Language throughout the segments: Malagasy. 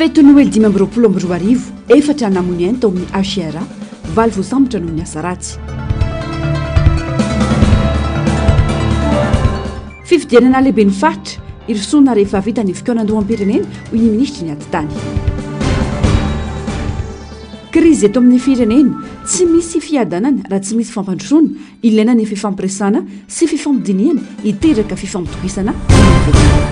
Fety Noely 2025, efatra namoy ainy tao amin'ny HIRA, valo voasambotra noho ny asa ratsy. Fifidianana lehiben'ny faritra, hirosoana rehefa vita ny fikaonandoham-pirenena, hoy ny minisitry ny Atitany. Krizy eto amin'ny firenena, tsy misy fiadanana raha tsy misy fampandrosoana, ilaina ny fifampiresahana sy fifampidinihana hiteraka fifampitokisana, hoy ny eveka.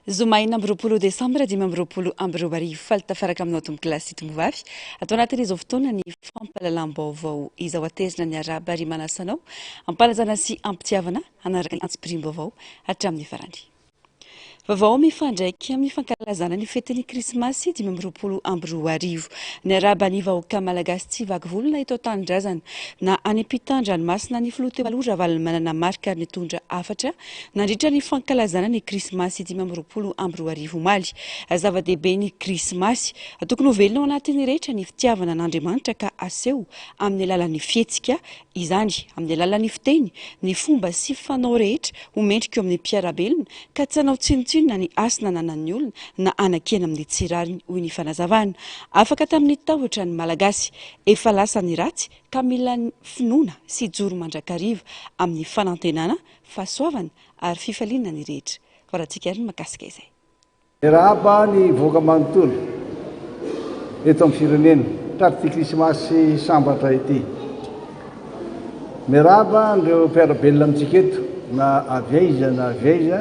Zoma 26 desambra 2025, faly tafaraka aminao tompokolahy sy tompovavy ato anatin'izao fotoana ny fampahalalam-baovao izao. Aterina ny arahaba ary manasa anao am-panajana sy am-pitiavana hanaraka ny antsipiriam-baovao hatramin'ny farany. Vaovao mifandraika amin'ny fankalazana ny fetin'ny Krismasy 2025. Niarahaba ny vahoaka malagasy tsy vaky volo na eto an-tanindrazana na any ampitan-dranomasina ny filoha teo aloha Ravalomanana Marc ary nitondra hafatra Nandritra ny fankalazana ny Krismasy 2025 omaly. Zava-dehibe ny Krismasy. Tokony ho velona ao anatin'ny rehetra ny fitiavana an'Andriamanitra ka aseho amin'ny alalan'ny fihetsika izany, amin'ny alalan'ny fiteny, ny fomba sy fanao rehetra ho mendrika eo amin'ny mpiara-belona ka tsy hanao tsinontsinona ny hasina ananan'ny olona na hanakiana amin'ny tsy rariny, hoy ny fanazavana. Afaka tamin'ny tahotra ny Malagasy. Efa lasa ny ratsy ka mila finoana sy joro mandrakariva amin'ny fanantenana Fahasoavana ary fifaliana ny rehetra. Voarantsika ary ny mahakasika izay. Miarahaba ny vahoaka manontolo eto amin'ny firenena tratry ity krismasy sambatra ity. Miarahaba an'ireo mpiara-belona amintsika eto na avy aiza na avy aiza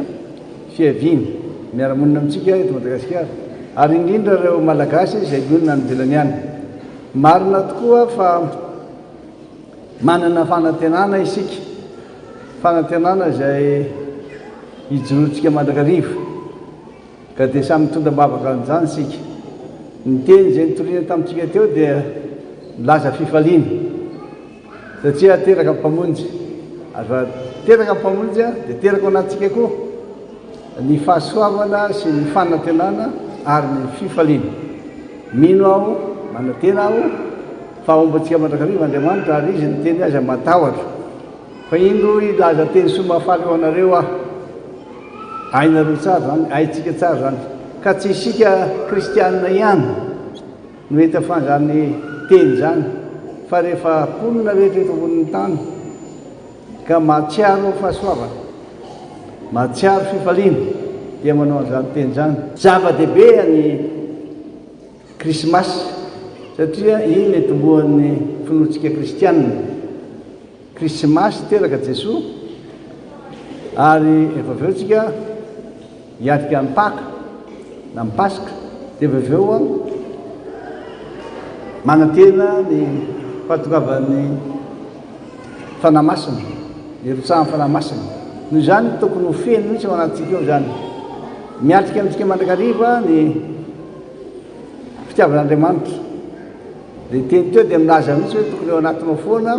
fiaviany miara-monina amintsika eto Madagasikara ary indrindra ireo Malagasy izay monina any ivelany any. Marina tokoa fa Manana fanantenana isika, fanantenana izay ijoroantsika mandrakariva, ka dia samy mitondra am-bavaka an'izany isika. Ny teny izay nitoriana tamintsika teo dia milaza fifaliana, satria teraka ny Mpamonjy. Ary raha teraka ny Mpamonjy dia teraka ao anatintsika koa ny fahasoavana sy ny fanantenana ary ny fifaliana. Mino aho, manantena aho, Fa homba antsika mandrakariva Andriamanitra, ary Izy niteny aza matahotra. Fa indro hilaza teny soa mahafaly ho anareo Aho. Hainareo tsara izany, haintsika tsara izany. Ka tsy isika kristianina ihany no hita fan'izany teny izany, fa rehefa mponina rehetra eto ambonin'ny tany ka mahatsiaro fahasoavana, mahatsiaro fifaliana, dia manao an'izany teny izany. Zava-dehibe ny Krismasy, satria iny no itomboan'ny finoantsika kristianina. Krismasy, teraka Jesoa, ary efa avy eo tsika hiatrika ny Paka na ny Paska, dia avy eo manantena ny fahatongavan'ny Fanahy Masina, ny hirotsahan'ny Fanahy Masina. Noho izany, tokony ho feno mihitsy ao anatintsika ao izany. Miatrika amintsika mandrakariva ny Fitiavan'Andriamanitra. Ilay teny teo dia milaza mihitsy hoe tokony ao anatinao foana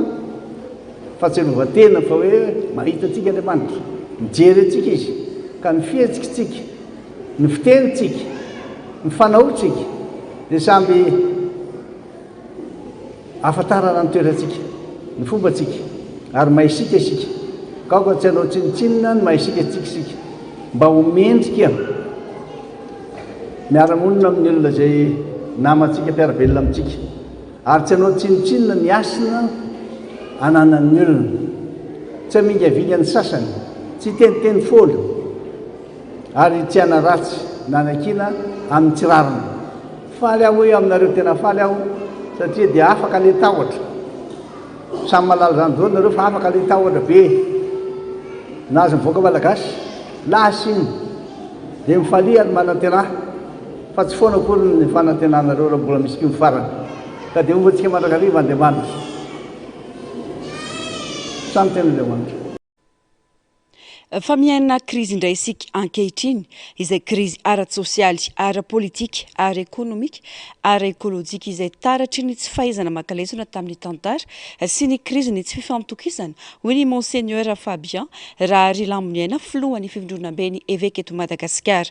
fahatsiarovan-tena fa hoe mahita antsika Andriamanitra, mijery antsika Izy, ka ny fihetsikitsika, ny fitenintsika, ny fanaontsika dia samby Ahafantarana ny toerantsika, ny fombantsika, ary maha isika isika. Ka aoka tsy hanao tsinontsinona ny maha isika antsika isika, mba ho mendrika miara-monina amin'ny olona izay namantsika, mpiara-belona amintsika, ary tsy hanao tsinontsinona ny hasina ananan'ny olona, tsy hamingavinga ny sasany, tsy hiteniteny foana. Ary tsy hanaratsy na hanakiana amin'ny tsy rariny. Faly aho hoy aminareo, tena faly aho satria dia afaka le tahotra. Samy mahalala izany daholo nareo fa afaka le tahotra be nahazo ny vahoaka malagasy. Lasa iny. Dia mifalia ary manantenà fa tsy foana akory ny fanantenanareo raha mbola misy koa ny farany. Ka dia homba antsika mandrakariva Andriamanitra. Samy tena Andriamanitra. Fa miaina krizy indray isika ankehitriny, izay krizy ara-tsosialy, ara-politika, ara-ekonomika, ara-ekolojika izay taratry ny tsy fahaizana maka lesona tamin'ny tantara sy ny krizin'ny tsy fifampitokisana, hoy ny Monseigneur Fabien Raharilamboniaina, filohan'ny Fivondronamben'ny Eveka eto Madagasikara.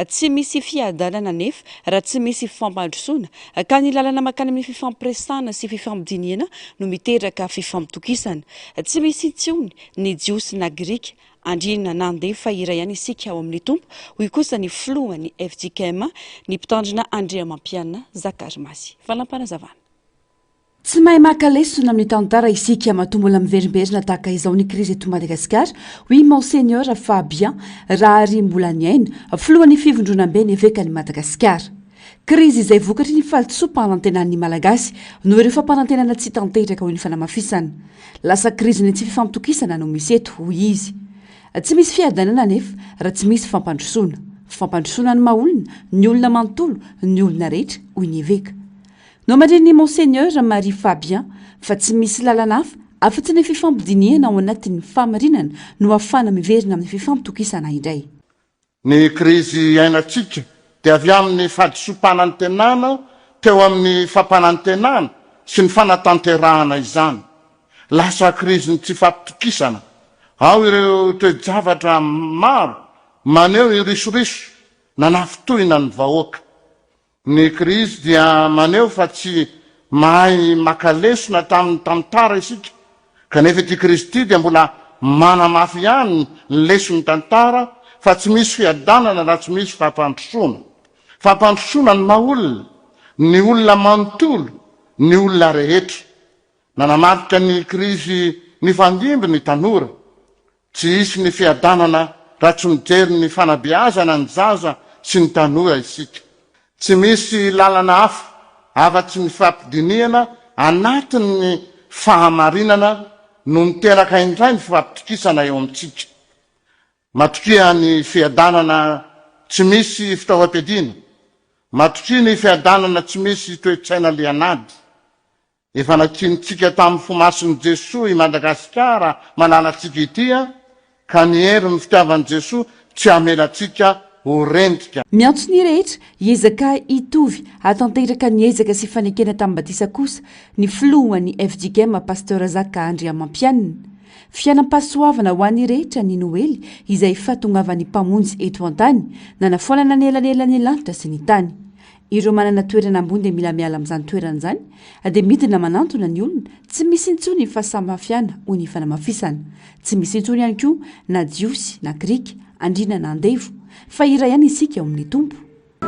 Tsy misy fiadanana anefa raha tsy misy fampandrosoana, ka ny lalana mankany amin'ny fifampiresahana sy fifampidinihana no miteraka fifampitokisana. Tsy misy intsony ny Jiosy na Grika. Andriana na andevo fa iray ihany isika ao amin'ny Tompo, hoy kosa ny filohan'ny fjkm, ny mpitandrina Andriamampianina Zakarimasy. Fanaampanazavana. Tsy mahay maka lesona amin'ny tantara isika matoa mbola miverimberina tahaka izao ny krizy eto Madagasikara, hoy Monseigneur Fabien Raharimbolaniaina, filohan'ny Fivondronamben'ny Evekan'i Madagasikara. Krizy izay vokatry ny fahadisoam-panantenan'ny Malagasy noho ireo fampanantenana tsy tanteraka, hoy ny fanamafisana. Lasa krizin'ny tsy fifampitokisana no misy eto, hoy izy. Tsy misy fiadanana anefa raha tsy misy fampandrosoana. Fampandrosoana ny maha olona, ny olona manontolo, ny olona rehetra, hoy ny eveka. Nohamarinin'ny Monseigneur Marie Fabien fa tsy misy lalana hafa afa-tsy ny fifampidinihana ao anatin'ny fahamarinana no ahafahana miverina amin'ny fifampitokisana indray. Ny krizy iainantsika dia avy amin'ny fahadisoam-panantenana teo amin'ny fampanantenana sy ny fanatanterahana izany. Lasa krizin'ny tsy fampitokisana. Ao ireo toe-javatra maro maneho ny risoriso nanafintohina ny vahoaka. Ny krizy dia maneho fa tsy mahay maka lesona tamin'ny tantara isika, kanefa ity krizy ity dia mbola manamafy ihany ny leson'ny tantara fa tsy misy fiadanana raha tsy misy fampandrosoana. Fampandrosoana ny maha olona, ny olona manontolo, ny olona rehetra. Nanamarika ny krizy nifandimby ny tanora. Tsy hisy ny fiadanana raha tsy mijery ny fanabeazana ny zaza sy ny tanora isika. Tsy misy lalana hafa afa-tsy ny fifampidinihana anatin'ny fahamarinana no miteraka indray ny fifampitokisana eo amintsika. Matokia ny fiadanana tsy misy fitaovam-piadiana. Matokia ny fiadanana tsy misy toe-tsaina lian'ady. Efa nakinintsika tamin'ny fo masin'i Jesoa i Madagasikara malalantsika ity a, ka ny herin'ny fitiavan'i Jesoa tsy hamela antsika ho rendrika. Miantso ny rehetra hiezaka hitovy hahatanteraka ny ezaka sy fanekena tamin'ny batisa kosa ny filohan'ny fjkm Pasteur Zaka Andriamampianina. Fiainam-pahasoavana ho an'ny rehetra ny Noely izay fahatongavan'ny Mpamonjy eto an-tany, nanafoanana ny elanelan'ny lanitra sy ny tany. Ireo manana toerana ambony dia mila miala amin'izany toerana izany dia midina manantona ny olona, tsy misy intsony ny fahasamihafiana hoy ny fanamafisana. Tsy misy intsony ihany koa na jiosy na grika, andriana na andevo, fa iray ihany isika ao amin'ny Tompo.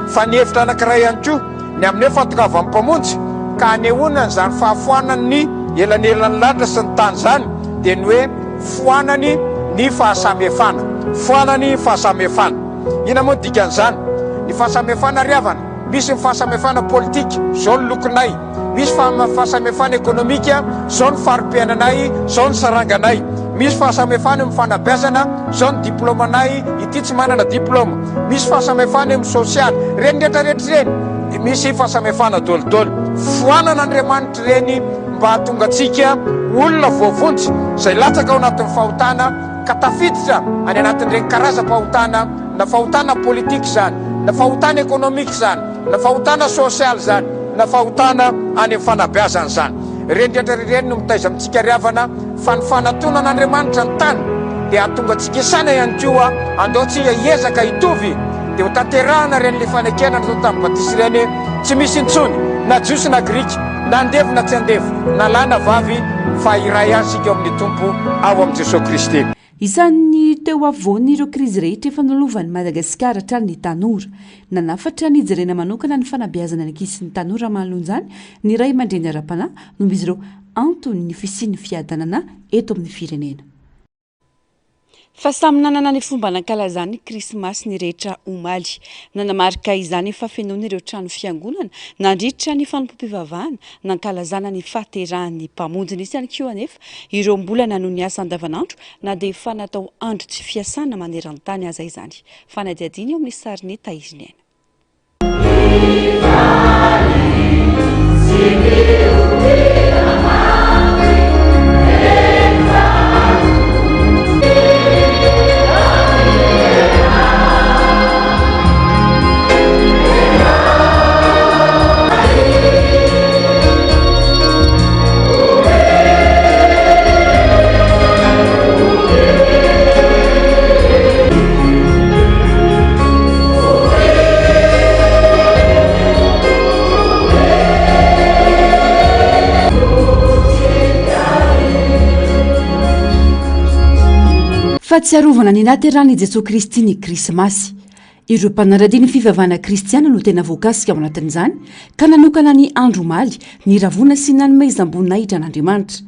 Fa ny hevitra anankiray ihany koa ny amin'ny hoe fahatongavan'ny Mpamonjy ka hanehoana an'izany fahafoanan'ny elanelan'ny lanitra sy ny tany izany dia ny hoe foanany ny fahasamihafana. Foanany ny fahasamihafana. Inona moa ny dikan'izany? Ny fahasamihafana ry havana, misy ny fahasamihafana politika, izao ny lokonay, misy fahasamihafana ekonomika, izao ny fari-piainanay, izao ny saranganay, misy fahasamihafana eo amin'ny fanabeazana, izao ny diplaomanay, ity tsy manana diplaoma, misy fahasamihafana eo amin'ny sosialy, ireny rehetra rehetra ireny dia misy fahasamihafana dolidoly. Foanan'Andriamanitra ireny mba hahatonga antsika olona voavonjy izay latsaka ao anatin'ny fahotana, ka tafiditra any anatin'ireny karazam-pahotana na fahotana politika izany, na fahotana ekonomika izany, na fahotana sosialy izany, na fahotana any amin'ny fanabeazana izany. Ireny rehetra ireny no mitaiza amintsika ry havana fa ny fanatonan'Andriamanitra ny tany dia hahatonga antsika hisaina ihany koa, andao tsika hiezaka hitovy dia ho tanterahana ireny le fanekena natao tamin'ny batisa ireny, tsy misy intsony na jiosy na grika, na andevo na tsy andevo, na lahy na vavy, fa iray ihany isika ao amin'ny Tompo, ao amin'i Jesoa Kristy. Isan'ny teo afovoan'ireo krizy rehetra efa nolovan'i Madagasikara hatrany ny tanora. Nanafatra ny hijerena manokana ny fanabeazana ny ankizy sy ny tanora manoloana izany ny ray aman-dreny ara-panahy noho izy ireo anton'ny fisian'ny fiadanana eto amin'ny firenena. Fa samy nanana ny fomba nankalazany ny Krismasy ny rehetra omaly. Nanamarika izany ny fahafenoan'ireo trano fiangonana nandritra ny fanompoam-pivavahana nankalazana ny fahaterahan'ny Mpamonjy. Nisy ihany koa anefa ireo mbola nanohy ny asa andavanandro na dia efa natao andro tsy fiasana maneran-tany aza izany. Fanadihadiana eo amin'ny sarin'i Tahiriniaina. Fahatsiarovana ny nahaterahan'i Jesoa Kristy ny Krismasy. Ireo mpanara-dia ny fivavahana kristiana no tena voakasika ao anatin'izany ka nanokana ny andro omaly niravona sy nanomezam-boninahitra an'Andriamanitra.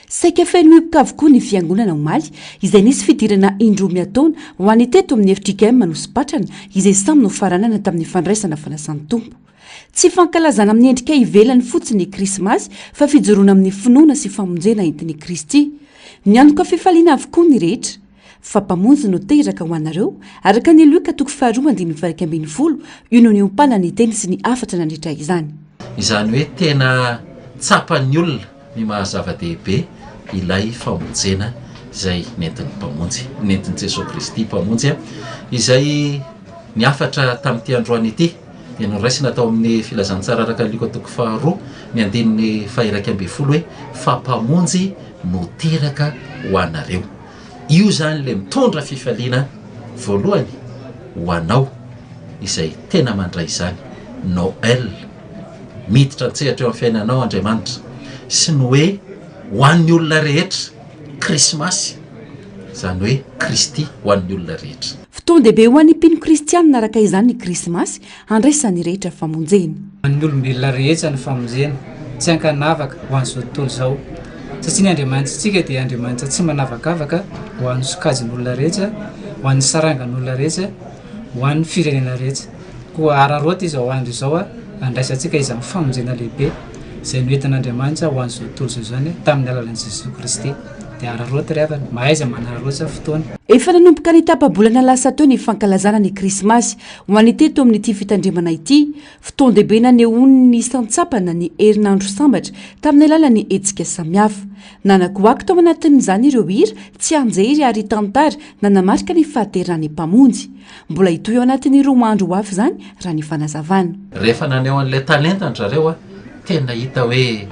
Saika feno hipoka avokoa ny fiangonana omaly izay nisy fidirana indroa miataona ho an'ny teto amin'ny fjkm Anosipatrana izay samy nofaranana tamin'ny fandraisana fanasan'ny Tompo. Tsy fankalazana amin'ny endrika ivelany fotsiny ny Krismasy fa fijoroana amin'ny finoana sy famonjena entin'i Kristy. Nianoka fifaliana avokoa ny rehetra. Fa Mpamonjy no teraka ho anareo, araka ny Lioka toko faharoa andininy faha-11, io no niompanan'ny teny sy ny hafatra nandritra izany. Izany hoe tena tsapan'ny olona ny maha zava-dehibe ilay famonjena izay nentin'ny Mpamonjy, nentin'i Jesoa Kristy Mpamonjy, izay ny hafatra tamin'ity androany ity dia noraisina tao amin'ny Filazantsara araka ny Lioka toko faharoa ny andininy faha-11 hoe fa Mpamonjy no teraka ho anareo. Io izany ilay mitondra fifaliana voalohany ho anao izay tena mandray izany, Noël, miditra an-tsehatra eo amin'ny fiainanao Andriamanitra, sy ny hoe ho an'ny olona rehetra, Krismasy, izany hoe Kristy ho an'ny olona rehetra. Fotoan-dehibe ho an'ny mpino kristianina araka izany ny Krismasy, handraisan'ny rehetra famonjena. Ho an'ny olombelona rehetra ny famonjena, tsy ankanavaka, ho an'izao tontolo izao. Satria ny Andriamanitsika dia Andriamanitra tsy manavakavaka ho an'ny sokajin'olona rehetra, ho an'ny sarangan'olona rehetra, ho an'ny firenena rehetra. Koa araraoty izao andro izao handraisantsika izany famonjena lehibe izay noentin'Andriamanitra ho an'izao tontolo izao izany tamin'ny alalan'i Jesoa Kristy. Dia araraoty ry havana, mahaiza manararaotra fotoana. Efa nanomboka ny tapa-bolana lasa teo ny fankalazana ny Krismasy ho an'ny teto amin'ity fitandremana ity. Fotoan-dehibe nanehoan'ny isan-tsapana ny herinandro sambatra tamin'ny alalan'ny hetsika samihafa. Nanakoako tao anatin'izany ireo hira, tsianjery ary tantara nanamarika ny fahaterahan'ny Mpamonjy. Mbola hitohy ao anatin'ny roa andro ho avy izany raha ny fanazavana. Rehefa naneho an'ilay talentany zareo, tena hita hoe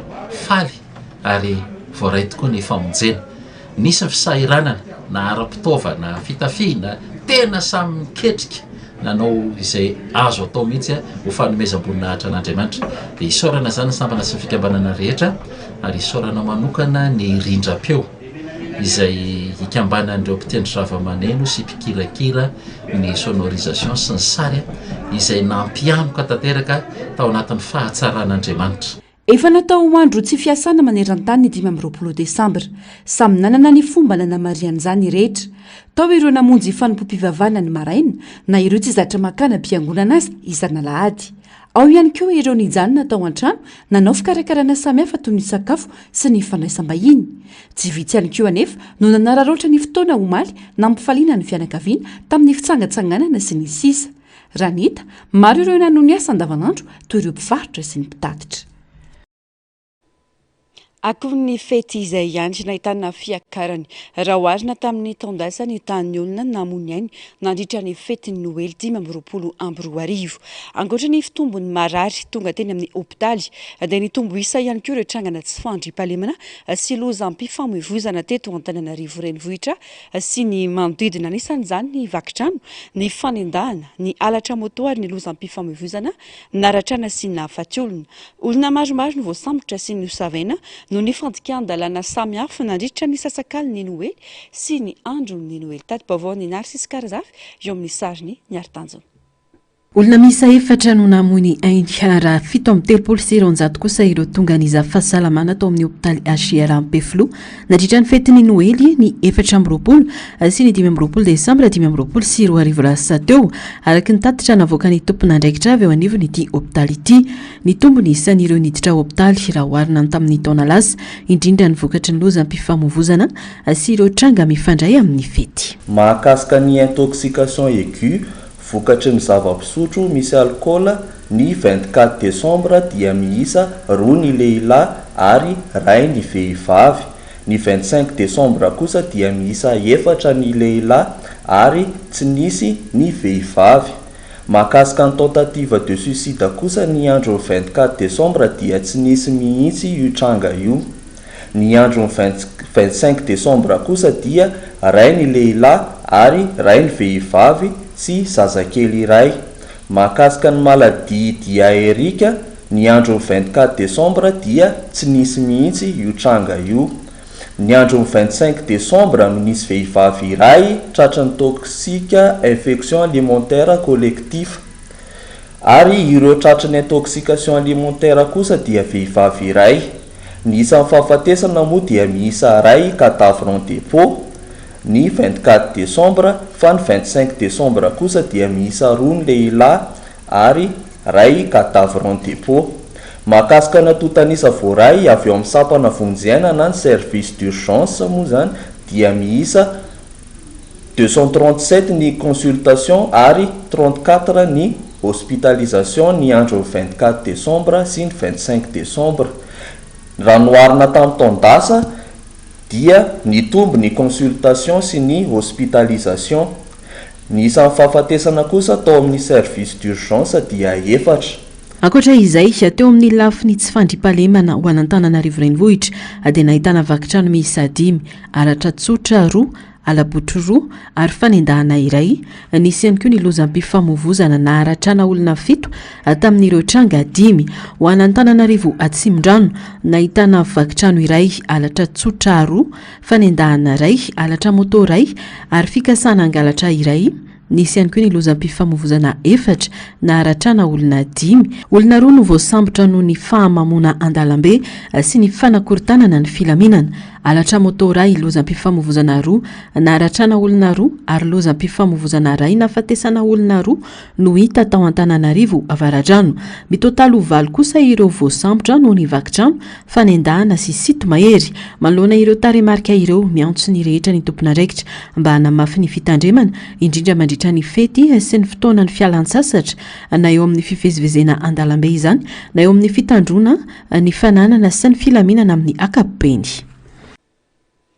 faly ary voaray tokoa ny famonjena. Nisy ny fisahiranana na ara-pitaovana, fitafiana, tena samy niketrika nanao izay azo atao mihitsy ho fanomezam-boninahitra an'Andriamanitra. Dia isaorana izany ny sampana sy ny fikambanana rehetra ary isaorana manokana ny rindram-peo izay ikambanan'ireo mpitendry zavamaneno sy mpikirakira ny sonorisation sy ny sary izay nampianoka tanteraka tao anatin'ny fahatsaran'Andriamanitra. Efa natao ho andro tsy fiasana maneran-tany ny 25 desambra. Samy nanana ny fomba nanamarihany izany ny rehetra. Tao ireo namonjy fanompoam-pivavahana ny maraina, na ireo tsy zatra makany am-piangonana aza isan'alahady. Ao ihany koa ireo nijanona tao an-trano nanao fikarakarana samihafa toy ny sakafo sy ny fandraisam-bahiny. Tsy vitsy ihany koa anefa no nanararaotra ny fotoana omaly nampifaliana ny fianakaviana tamin'ny fitsangatsanganana sy ny sisa. Raha ny hita, maro ireo nanohy ny asa andavanandro toy ireo mpivarotra sy ny mpitatitra. Akon'ny fety izay ihany nahitana fiakarany raha oharina tamin'ny taon-dasa ny tahan'ny olona namoy ny ainy nandritra ny fetin'ny Noely 2025. Ankoatra ny fitombon'ny marary tonga teny amin'ny hopitaly dia nitombo isa ihany koa ireo trangana tsy fandriampahalemana sy lozam-pifamoivoizana teto Antananarivo Renivohitra sy ny manodidina. Anisan'izany ny vaky trano, ny fanendahana, ny halatra moto ary ny lozam-pifamoivoizana naratrana sy nahafaty olona. Olona maromaro no voasambotra sy nosavaina noho ny fandikan-dalàna samihafa nandritra ny sasakalin'ny Noely sy ny andron'ny Noely. Tati-baovaon'i Narcisque Karazafy eo amin'ny sarin'i Niaritanjona. Olona miisa efatra no namoy ny ainy, raha 237 kosa ireo tonga nizaha fahasalamana tao amin'ny hopitaly HIR Ampefiloha nandritra ny fetin'ny Noely ny 24 sy ny 25 desambra 2025 lasa teo, araka ny tatitra navoakan'ny tompon'andraikitra avy eo anivon'ity hopitaly ity. Nitombo ny isan'ireo niditra hopitaly raha oharina ny tamin'ny taona lasa, indrindra ny vokatry ny lozam-pifamoivozana sy ireo tranga mifandray amin'ny fety. Mahakasika ny intoxication aiguë Vokatry ny zava-pisotro misy alikaola, ny 24 desambra dia miisa roa ny lehilahy ary ray ny vehivavy. Ny 25 desambra kosa dia miisa efatra ny lehilahy ary tsy nisy ny vehivavy. Mahakasika ny tentative de suicide kosa ny andron'ny 24 desambra dia tsy nisy mihitsy io tranga io. Ny andron'ny 25 desambra kosa dia ray ny lehilahy ary ray ny vehivavy sy zazakely iray. Mahakasika ny maladie diaerique, ny andron'ny 24 desambra dia tsy nisy mihitsy io tranga io. Ny andron'ny 25 décembre no nisy vehivavy iray tratry ny toxique infection alimentaire collectif. Ary ireo tratry ny intoxication alimentaire kosa dia vehivavy iray. Ny isan'ny fahafatesana moa dia miisa iray cadavre en dépôt ny 24 décembre fa ny 25 décembre kosa dia miisa roa ny lehilahy ary ray cadavre en dépôt. Mahakasika ny antontan'isa voaray avy ao amin'ny sampana vonjy aina na ny service d'urgence moa izany dia miisa 237 ny consultation ary 34 ny hospitalisation ny andron'ny 24 décembre sy ny 25 décembre. Raha noharina tamin'ny taon-dasa dia nitombo ny consultation sy ny hospitalisation. Ny isan'ny fahafatesana kosa tao amin'ny service d'urgence dia efatra. Ankoatra izay, teo amin'ny lafiny tsy fandriampahalemana ho an'Antananarivo Renivohitra dia nahitana vaky trano miisa dimy, halatra tsotra roa, hala-botry roa ary fanendahana iray. Nisy ihany koa ny lozam-pifamoivozana naharatrana olona fito tamin'ireo tranga dimy. Ho an'Antananarivo Atsimondrano, nahitana vaky trano iray, halatra tsotra roa, fanendahana iray, halatra moto iray ary fikasana hangalatra iray. Nisy ihany koa ny lozam-pifamoivozana efatra naharatrana olona dimy. Olona roa no voasambotra noho ny fahamamoana an-dalambe sy ny fanakorontanana ny filaminana. Halatra moto iray, lozam-pifamoivozana roa naharatrana olona roa ary lozam-pifamoivozana iray nahafatesana olona roa no hita tao Antananarivo Avaradrano. Mitotaly ho valo kosa ireo voasambotra noho ny vaky trano, fanendahana sy sinto-mahery. Manoloana ireo tarehimarika ireo, miantso ny rehetra ny tompon'andraikitra mba hanamafy ny fitandremana, indrindra mandritra ny fety sy ny fotoanan'ny fialantsasatra, na eo amin'ny fivezivezena an-dalambe izany, na eo amin'ny fitandroana ny fananana sy ny filaminana amin'ny ankapobeny.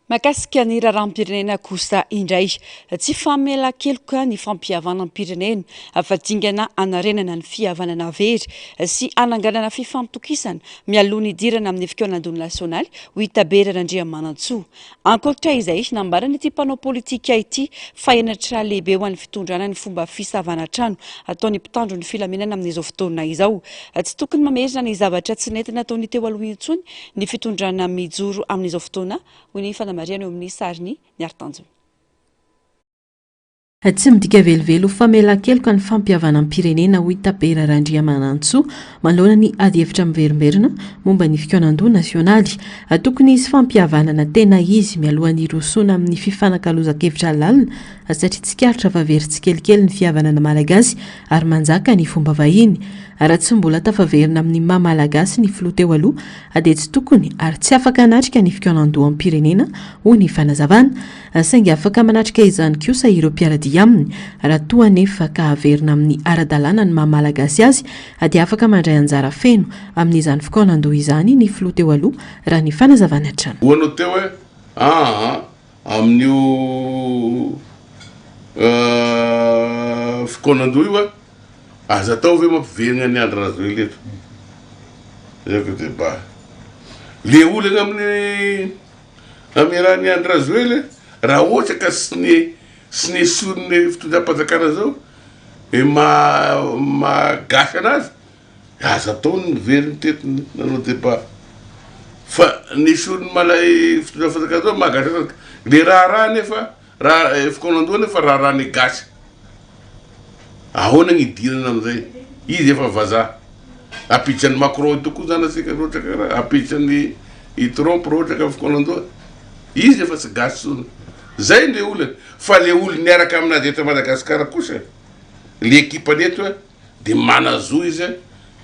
Mahakasika ny raharaham-pirenena kosa indray, tsy famelan-keloka ny fampihavanam-pirenena fa dingana hanarenana ny fihavanana very sy hananganana fifampitokisana mialoha ny hidirana amin'ny fikaonandoha nasionaly, hoy Tabera Randriamanantsoa. Ankoatra izay, nambaran'ity mpanao politika ity fa henatra lehibe ho an'ny fitondrana ny fomba fisavana trano ataon'ny mpitandro ny filaminana amin'izao fotoana izao. Tsy tokony mamerina ny zavatra tsy nety nataon'ny teo aloha intsony ny fitondrana mijoro amin'izao fotoana, hoy ny fanamarihana eo amin'ny sarin'i Niaritanjona. Tsy midika velively ho famelan-keloka ny fampihavanam-pirenena, hoy Tabera Randriamanantsoa, manoloana ny adihevitra miverimberina momba ny fikaonandoha nasionaly. Tokony hisy fampihavanana tena izy mialohan'ny hirosoana amin'ny fifanakalozan-kevitra lalina satria tsikaritra fa very tsikelikely ny fihavanana malagasy ary manjaka ny fomba vahiny. Raha tsy mbola tafaverina amin'ny maha Malagasy ny filoha teo aloha dia tsy tokony ary tsy afaka hanatrika ny fikaonandoham-pirenena, hoy ny fanazavana. Saingy afaka manatrika izany kosa ireo mpiara-dia aminy. Raha toa anefa ka haverina amin'ny ara-dalàna ny maha Malagasy azy dia afaka mandray anjara feno amin'izany fikaonandoha izany ny filoha teo aloha, raha ny fanazavana hatrany. Hoy anao teo hoe aa amin'io fikaonandoha io a. Aza atao ve mampiverigna an'i Andry Rajoelina eto? Zay ko débat. Le olagna amin'ny amin'ny rahan'i Andry Rajoelina raha ohatra ka sy ne sy nesorin'ny fitondram-panjakana zao e maha maha gasy anazy, aza atao ny miverigny teto nanao débat. Fa nesorin'ny malay fitondram-panjakana zao maha gasy anazy. Le raharaha nefa Raha fikaonandoha nefa raharaha ny gasy. Ahoana ny hidirana amin'izay? Izy efa vazaha. Ampiditra an'i Macron eto koa zany asika raha ohatra ka raha ampiditra an'i i Trump raha ohatra ka fikaonandoha. Izy efa tsy gasy intsony. Zay le olana. Fa le olo niaraka aminazy eto Madagasikara kosa, le ekipany eto de manazo izy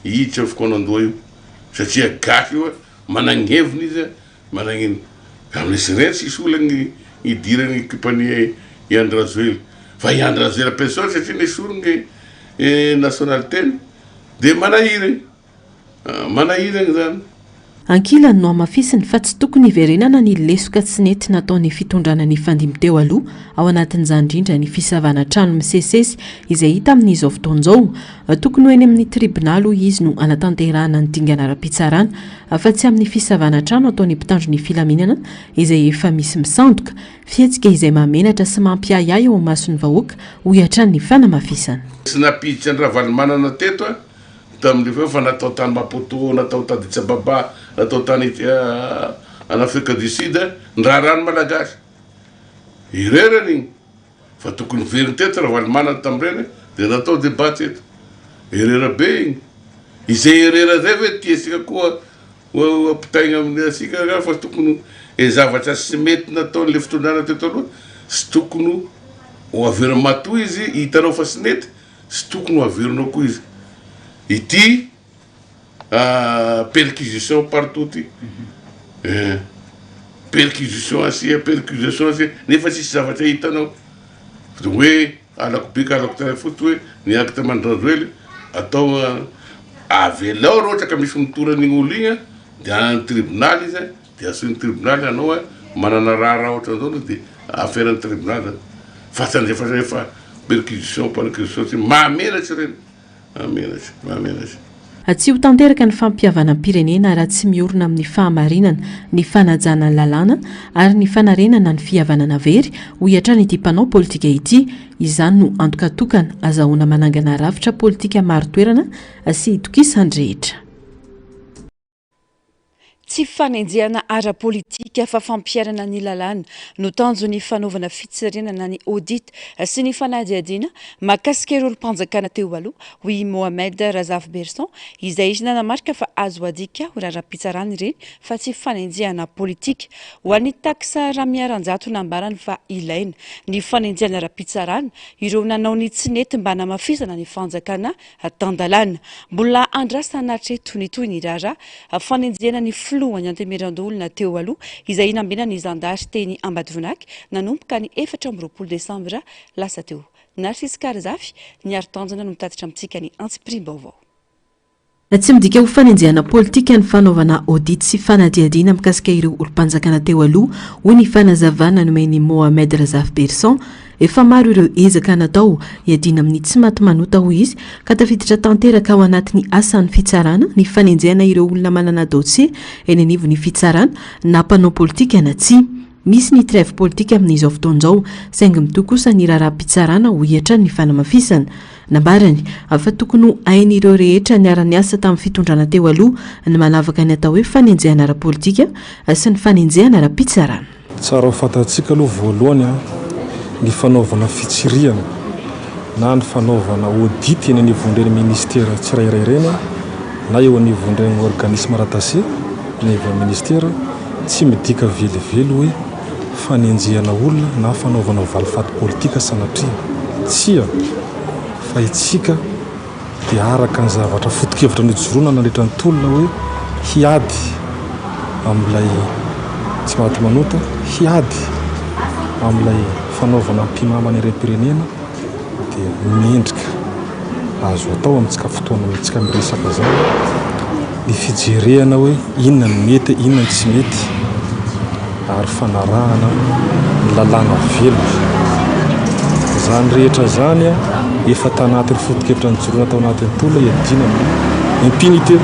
hiditra io fikaonandoha io. Satria gasy io, managny heviny izy. Managnino? Amin'izy ireny tsisy olana ny hidiran'ny ekipan'i i Andry Rajoelina. Fa i Andry Rajoelina personne satria nesoriny ny nationalité-ny dia manahirana, manahirana izany. Ankilany, nohamafisiny fa tsy tokony hiverenana ny lesoka tsy nety nataon'ny fitondrana nifandimby teo aloha, ao anatin'izany indrindra ny fisavana trano misesisesy izay hita amin'izao fotoana izao. Tokony ho eny amin'ny tribonaly hoy izy no hanatanterahana ny dingana ara-pitsarana fa tsy amin'ny fisavana trano ataon'ny mpitandro ny filaminana izay efa misy misandoka, fihetsika izay mahamenatra sy mampiahiahy eo imason'ny vahoaka, hoy hatrany ny fanamafisana. Tsy nampiditra an'i Ravalomanana teto aho tamin'ilay feo fa natao tany Maputo, natao tany Addis Ababa, natao tany. En Afrique du Sud ny raharahan'ny Malagasy. Erreur iny fa tokony niveriny teto Ravalomanana tamin'ireny dia natao debat teto. Erreur be iny. Izay erreur izay ve tiantsika koa ho ampitaigna amin'ny antsika nga fa tokony e zavatra tsy mety nataon'le fitondrana teto aloha tsy tokony ho averina matoa izy hitanao fa tsy nety tsy tokony ho averinao koa izy. Ity Perquisition partout ty eh, perquisition asia, perquisition asia, nefa tsisy zavatra hitanao, de hoe halako be ka halako tsara fotsiny hoe ny acte mandranjoely atao avelao raha ohatra ka misy mitory an'igny olo igny de any tribonaly izy de asoin'ny tribonaly anao manana raharaha ohatran'izao anao de affaire-n'ny tribonaly zany fa tsy andefa rehefa perquisition perquisition tsy mahamenatra ireny. Mahamenatra, mahamenatra. Tsy ho tanteraka ny fampihavanam-pirenena raha tsy miorina amin'ny fahamarinana, ny fanajana ny lalàna ary ny fanarenana ny fihavanana very, hoy hatrany ity mpanao politika ity. Izany no antoka tokana azahoana manangana rafitra politika marin-toerana sy itokisan'ny rehetra. Tsy fanenjehana ara-politika fa fampiharana ny lalàna no tanjon'ny fanaovana fitsirihana ny audit sy ny fanadihadiana mahakasika ireo olom-panjakana teo aloha, hoy i Mohamed Razafiberson, izay nanamarika fa azo adika ho raharaham-pitsarana ireny fa tsy fanenjehana politika. Ho an'ny Tax Ramiaranjato nambarany fa ilaina ny fanenjehana ara-pitsarana ireo nanao ny tsy nety mba hanamafisana ny fanjakana tan-dalàna. Mbola andrasana hatreto ny tohin'ny raharaha fanenjehana ny filohan'ny Antenimierandoholona teo aloha izay nambenan'ny zandary teny Ambatovonaky nanomboka ny 24 desambra lasa teo. Narcisse Karizafy, Niaro Tanjona no mitatitra amintsika ny antsipiriam-baovao. Tsy midika ho fanenjehana politika ny fanaovana audit sy fanadihadiana mikasika ireo olom-panjakana teo aloha, hoy ny fanazavana nomen'i Mohamed Razafiberison, Efa maro ireo ezaka natao hiadiana amin'ny tsy maty manota, hoy izy, ka tafiditra tanteraka ao anatin'ny asan'ny fitsarana ny fanenjehana ireo olona manana dosie eny anivon'ny fitsarana na mpanao politika na tsia. Misy ny trêve politika amin'izao fotoana izao, saingy mitohy kosa ny raharaham-pitsarana, hoy hatrany ny fanamafisana. Nambarany fa tokony ho hain'ireo rehetra niara-niasa tamin'ny fitondrana teo aloha ny manavaka ny atao hoe fanenjehana ara-politika sy ny fanenjehana ara-pitsarana. Tsara ho fantatsika aloha voalohany ny fanaovana fitsirihana na ny fanaovana audit eny anivon'ireny ministera tsirairay ireny na eo anivon'ireny organisme rattaché eny anivon'ny ministera tsy midika velively hoe fanenjehana olona na fanaovana valifaty politika sanatria. Tsia, fa itsika dia araka ny zavatra foto-kevitra nijoroana nandritra ny tolona hoe hiady amin'ilay tsy maty manota, hiady amin'ilay fanaovana ampihimamba ny harem-pirenena dia mendrika azo atao amintsika fotoana amintsika miresaka izao ny fijerena hoe inona no mety, inona no tsy mety ary fanarahana ny lalàna velona. Izany rehetra izany efa tanatin'ny foto-kevitra nijoroana tao anatin'ny tolona hiadiana amin'ny impunité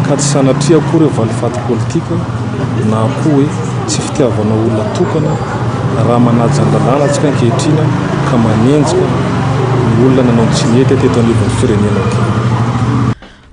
ka tsy sanatria akory hoe valifaty politika na koa hoe tsy fitiavana olona tokana raha manaja ny lalàna antsika ankehitriny ka manenjika ny olona nanao ny tsy nety teto anivon'ny firenena ity.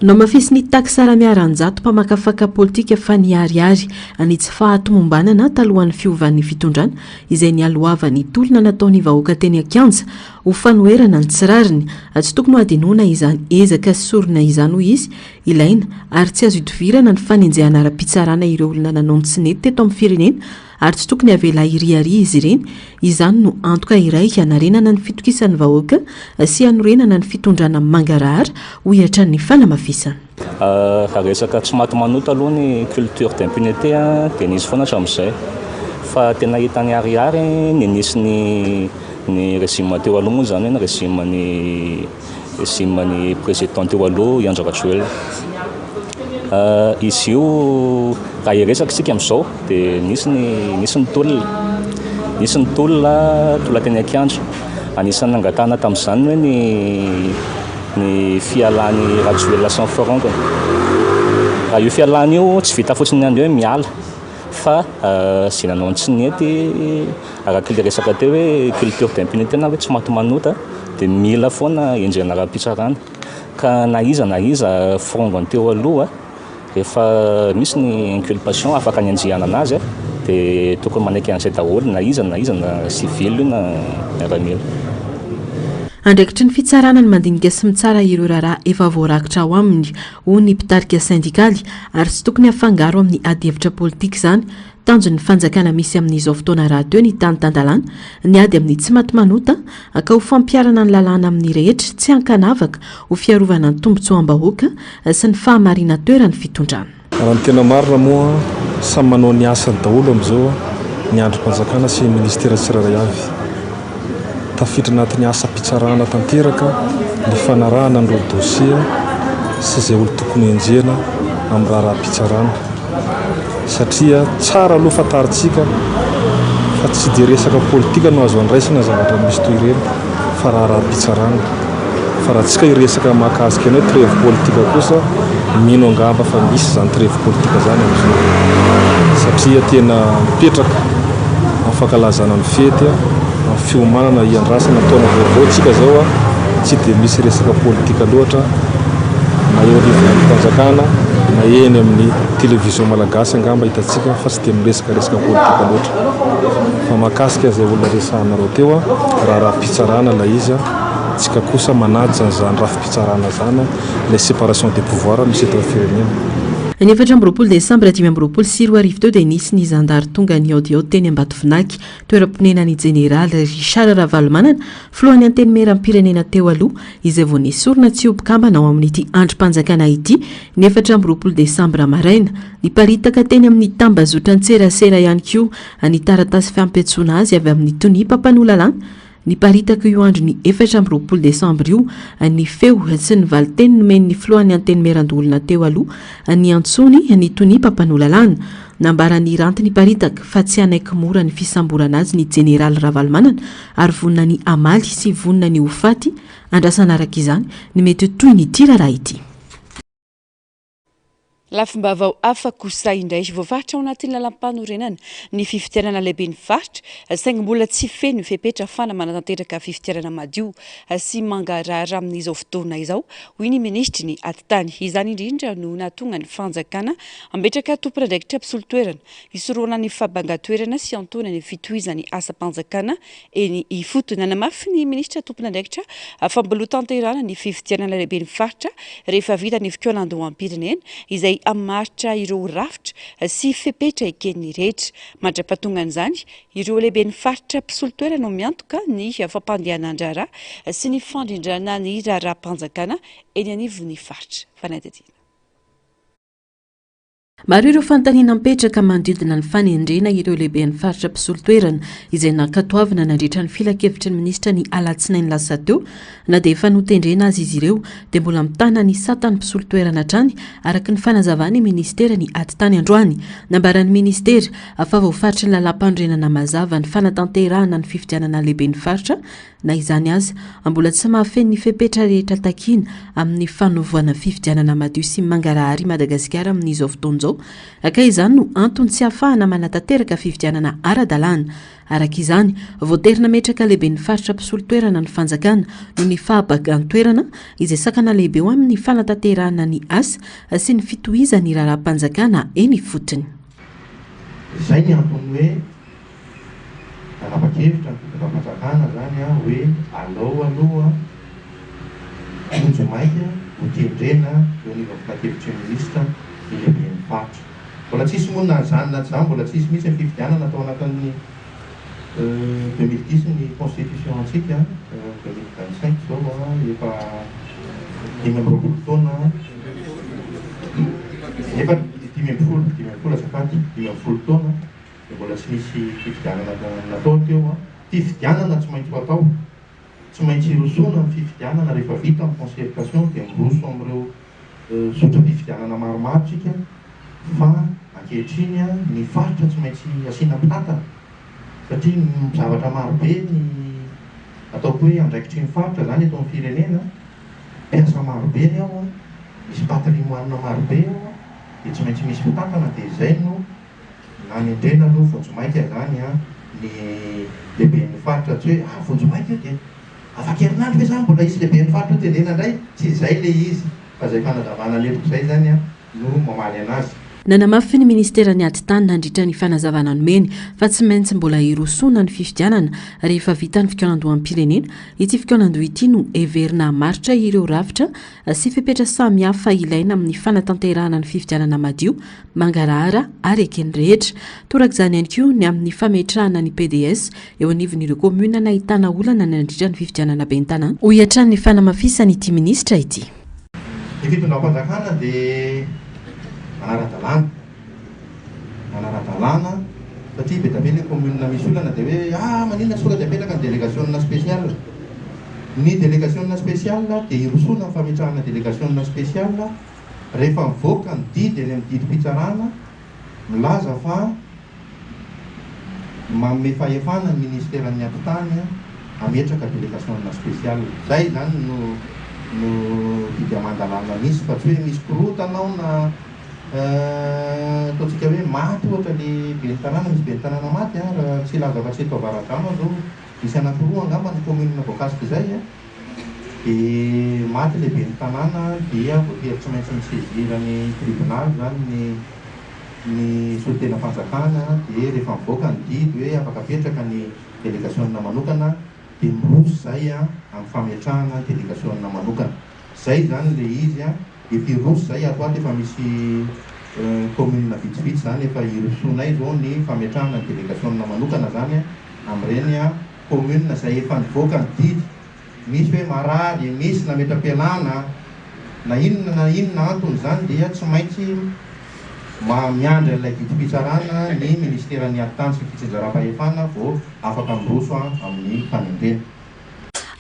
Nohamafisin'i Tax Ramiaranjato mpamakafaka politika fa niharihary ny tsy fahatomombanana talohan'ny fiovan'ny fitondrana izay nialohavan'ny tolona nataon'ny vahoaka teny an-kianja ho fanoherana ny tsy rariny. Tsy tokony hohadinoina izany ezaka sy sorona izany, hoy izy. Ilaina ary tsy azo idovirana ny fanenjehana ara-pitsarana ireo olona nanao ny tsy nety teto amin'ny firenena ary tsy tokony havela hiriaria izy ireny, izany no antoka iray hanarenana ny fitokisan'ny vahoaka sy hanorenana ny fitondrana mangarahara, hoy hatrany ny fanamafisana. Raha resaka tsy maty manota aloha ny culture d'impunité dia nisy foana hatramin'izay. Fa tena hita niharihary ny nisy ny ny régime teo aloha moa izany hoe ny régime ny régime ny président teo aloha i Andry Rajoelina. Izy io raha hiresaka isika amin'izao dia nisy ny nisy ny tolona, nisy ny tolona, tolona teny an-kianja. Anisan'ny nangatahana tamin'izany hoe ny ny fialan'i Rajoelina sy ny forongony. Raha io fialana io tsy vita fotsiny ihany hoe miala fa izay nanao ny tsy nety araka ilay resaka teo hoe culture d'impunité na hoe tsy maty manota dia mila foana enjehina ara-pitsarana. Ka na iza na iza forongony teo aloha. Rehefa misy ny inculpation afaka hanenjehana anazy dia tokony manaiky an'izay daholo na iza na iza na civil io na miaramila. Andraikitry ny fitsarana ny mandinika sy mitsara ireo raharaha efa voarakitra ao aminy, hoy ny mpitarika sendikaly, ary tsy tokony hafangaro amin'ny adihevitra politika izany. Tanjon'ny fanjakana misy amin'izao fotoana rahateo ny tany tan-dalàna, ny ady amin'ny tsimatimanota, ka ho fampiharana ny lalàna amin'ny rehetra, tsy ankanavaka, ho fiarovana ny tombontsoam-bahoaka sy ny fahamarinan-toeran'ny fitondrana. Raha ny tena marina moa, samy manao ny asany daholo amin'izao ny andrim-panjakana sy ny minisitera tsirairay avy. Tafiditra anatin'ny asam-pitsarana tanteraka ny fanarahana an'ireo dosie sy izay olon tokony henjehina amin'ny raharaham-pitsarana. Satria tsara aloha fantarintsika fa tsy dia resaka politika no azo andraisana zavatra misy toy ireny fa raharaham-pitsarana. Fa raha tsika hiresaka mahakasika ny hoe trevy politika kosa, mino angamba fa misy izany trevy politika izany amin'izao. Satria tena mipetraka amin'ny fankalazana ny fety, amin'ny fiomanana hiandrasana taona vaovao tsika izao, tsy dia misy resaka politika loatra na eo anivon'ny andrim-panjakana na eny amin'ny television malagasy angamba hitantsika fa tsy dia miresaka resaka politika loatra. Fa mahakasika izay olona resahanareo teo, raharaham-pitsarana ilay izy. Tsika kosa manaja an'izany rafi-pitsarana izany, ilay séparation des pouvoirs misy eto amin'ny firenena. Ny 24 desambra 2025 teo dia nisy ny zandary tonga nihaodihaody teny Ambatovinaky, toeram-ponenan'ny jeneraly Richard Ravalomanana, filohan'ny Antenimierampirenena teo aloha, izay vao nesorina tsy ho mpikambana ao amin'ity andrim-panjakana ity ny 24 desambra maraina. Niparitaka teny amin'ny tambazotran-tserasera ihany koa ny taratasy fampiantsoana azy avy amin'ny tonia mpampanoa lalàna Niparitaka io andron'ny 24 desambra io ny feo sy ny valinteny nomen'ny filohan'ny Antenimierandoholona teo aloha niantsoany ny tonia mpampanoa lalàna. Nambaran'i Ranty niparitaka fa tsy hanaiky mora ny fisamborana azy ny jeneraly Ravalomanana ary vonona ny hamaly sy vonona ny ho faty andrasana araka izany ny mety ho tohin'ity raharaha ity. Lafim-baovao hafa kosa indray, voafaritra ao anatin'ny lalàmpanorenana ny fifidianana lehiben'ny faritra, saingy mbola tsy feno ny fepetra ahafahana manatanteraka fifidianana madio sy mangarahara amin'izao fotoana izao, hoy ny minisitry ny Atitany. Izany indrindra no nahatonga ny fanjakana hametraka tompon'andraikitra mpisolo toerana hisorohana ny fahabangan-toerana sy hiantohana ny fitohizan'ny asam-panjakana eny ifotony. Nanamafy ny minisitra tompon'andraikitra fa mbola hotanterahana ny fifidianana lehiben'ny faritra rehefa vita ny fikaonandoham-pirenena izay hamaritra ireo rafitra sy fepetra eken'ny rehetra. Mandra-pahatongan'izany, ireo lehiben'ny faritra mpisolo toerana no miantoka ny fampandehanan-draharaha sy ny fandrindrana ny raharaham-panjakana eny anivon'ny faritra. Fanadihadiana. Maro ireo fanontaniana mipetraka manodidina ny fanendrena ireo lehiben'ny faritra mpisolo toerana izay nankatoavina nandritra ny filankevitry ny minisitra ny alatsinainy lasa teo. Na dia efa notendrena aza izy ireo dia mbola mitana ny satan'ny mpisolo toerana hatrany araka ny fanazavan'ny minisitera ny atitany androany. Nambaran'ny minisitera fa voafaritry ny lalàmpanorenana mazava ny fanatanterahana ny fifidianana lehiben'ny faritra Na izany aza, mbola tsy mahafeno ny fepetra rehetra takiana amin'ny fanovana fifidianana madio sy mangarahara i Madagasikara amin'izao fotoana izao, ka izany no antony tsy ahafahana manatanteraka fifidianana ara-dalàna. Araka izany, voatery nametraka lehiben'ny faritra mpisolo toerana ny fanjakana noho ny fahabagan-toerana izay sakana lehibe ho amin'ny fanatanterahana ny asa sy ny fitohizan'ny raharaham-panjakana eny ifotony. Izay ny antony hoe Nanapa-kevitra ny fitondram-panjakana izany hoe alao aloha vonjy maika ho tendrena eo anivon'ny filankevitry ny minisitra ny lehiben'ny faritra. Mbola tsisy moa na izany na tsy izany mbola tsisy mihitsy ny fifidianana tao anatin'ny 2010 ny constitution antsika, 2025 izao efa 25 taona efa 15, 15 azafady, 15 taona. dia mbola tsy nisy fifidianana natao teo an! Fifidianana tsy maintsy ho atao, tsy maintsy hirosoana ny fifidianana rehefa vita ny concertation dia miroso amin'ireo zotram-pifidianana maromaro tsika fa ankehitriny ny faritra tsy maintsy asiana mpitantana satria zavatra marobe ny ataoko hoe andraikitry ny faritra izany eto amin'ny firenena, mpiasa marobe ny ao an, misy patrimoine marobe ao an, dia tsy maintsy misy mpitantana dia izay no Nanendrena aloha vonjimaika izany an ny lehiben'ny faritra tsy hoe ah vonjimaika io dia afaka herinandro ve izany mbola hisy lehiben'ny faritra ho tendrena indray? Tsy izay ilay izy fa izay fanazavana nentiko izay izany an. no mamaly anazy. Nanamafy ny minisiteran'ny Atitany nandritra ny fanazavana nomeny fa tsy maintsy mbola hirosoana ny fifidianana rehefa vita ny fikaonandoham-pirenena. Ity fikaonandoha ity no heverina hamaritra ireo rafitra sy fepetra samihafa ilaina amin'ny fanatanterahana ny fifidianana madio, mangarahara ary eken'ny rehetra. Torak'izany ihany koa ny amin'ny fametrahana ny pds eo anivon'ireo kaominina nahitana olana nandritra ny fifidianana ben'ny tanàna, hoy hatrany ny fanamafisan'ity minisitra ity. Ny fitondram-panjakana dia manara-dalàna, manara-dalàna satria be dia be ilay commune misy olana dia hoe ah maninona tsy tonga dia apetraka ny délégation spéciale. Ny délégation spéciale dia hirosoana ny fametrahana délégation spéciale rehefa mivoaka ny didy eny amin'ny didim-pitsarana milaza fa manome fahefana ny ministeran'ny atitany hametraka delegasiona spéciale. Izay izany no no didy aman-dalàna misy fa tsy hoe misy korontana ao na ataontsika hoe maty ohatra le ben'ny tanàna, misy ben'ny tanàna maty an, raha tsy hilaza afa-tsy eto Avaradrano aho izao, misy anankiroa angamba ny commune voakasik'izay an, dia maty le ben'ny tanàna dia voatery tsy maintsy mi-saisir ny tribonaly izany ny ny solontenam-panjakana dia rehefa mivoaka ny didy hoe afaka apetraka ny delegasiona manokana dia miroso izay amin'ny fametrahana ny delegasiona manokana. Izay izany ilay izy, efa hiroso izay ato ho ato efa misy commune vitsivitsy izany efa hirosoanay izao ny fametrahana ny delegasiona manokana izany amin'ireny commune izay efa nivoaka ny didy Misy hoe marary, misy nametra-pialana, na inona na inona antony izany dia tsy maintsy miandry an'ilay didim-pitsarana ny minisiteran'ny ady tany sy ny fitsinjaram-pahefana vao afaka miroso amin'ny fanendrena.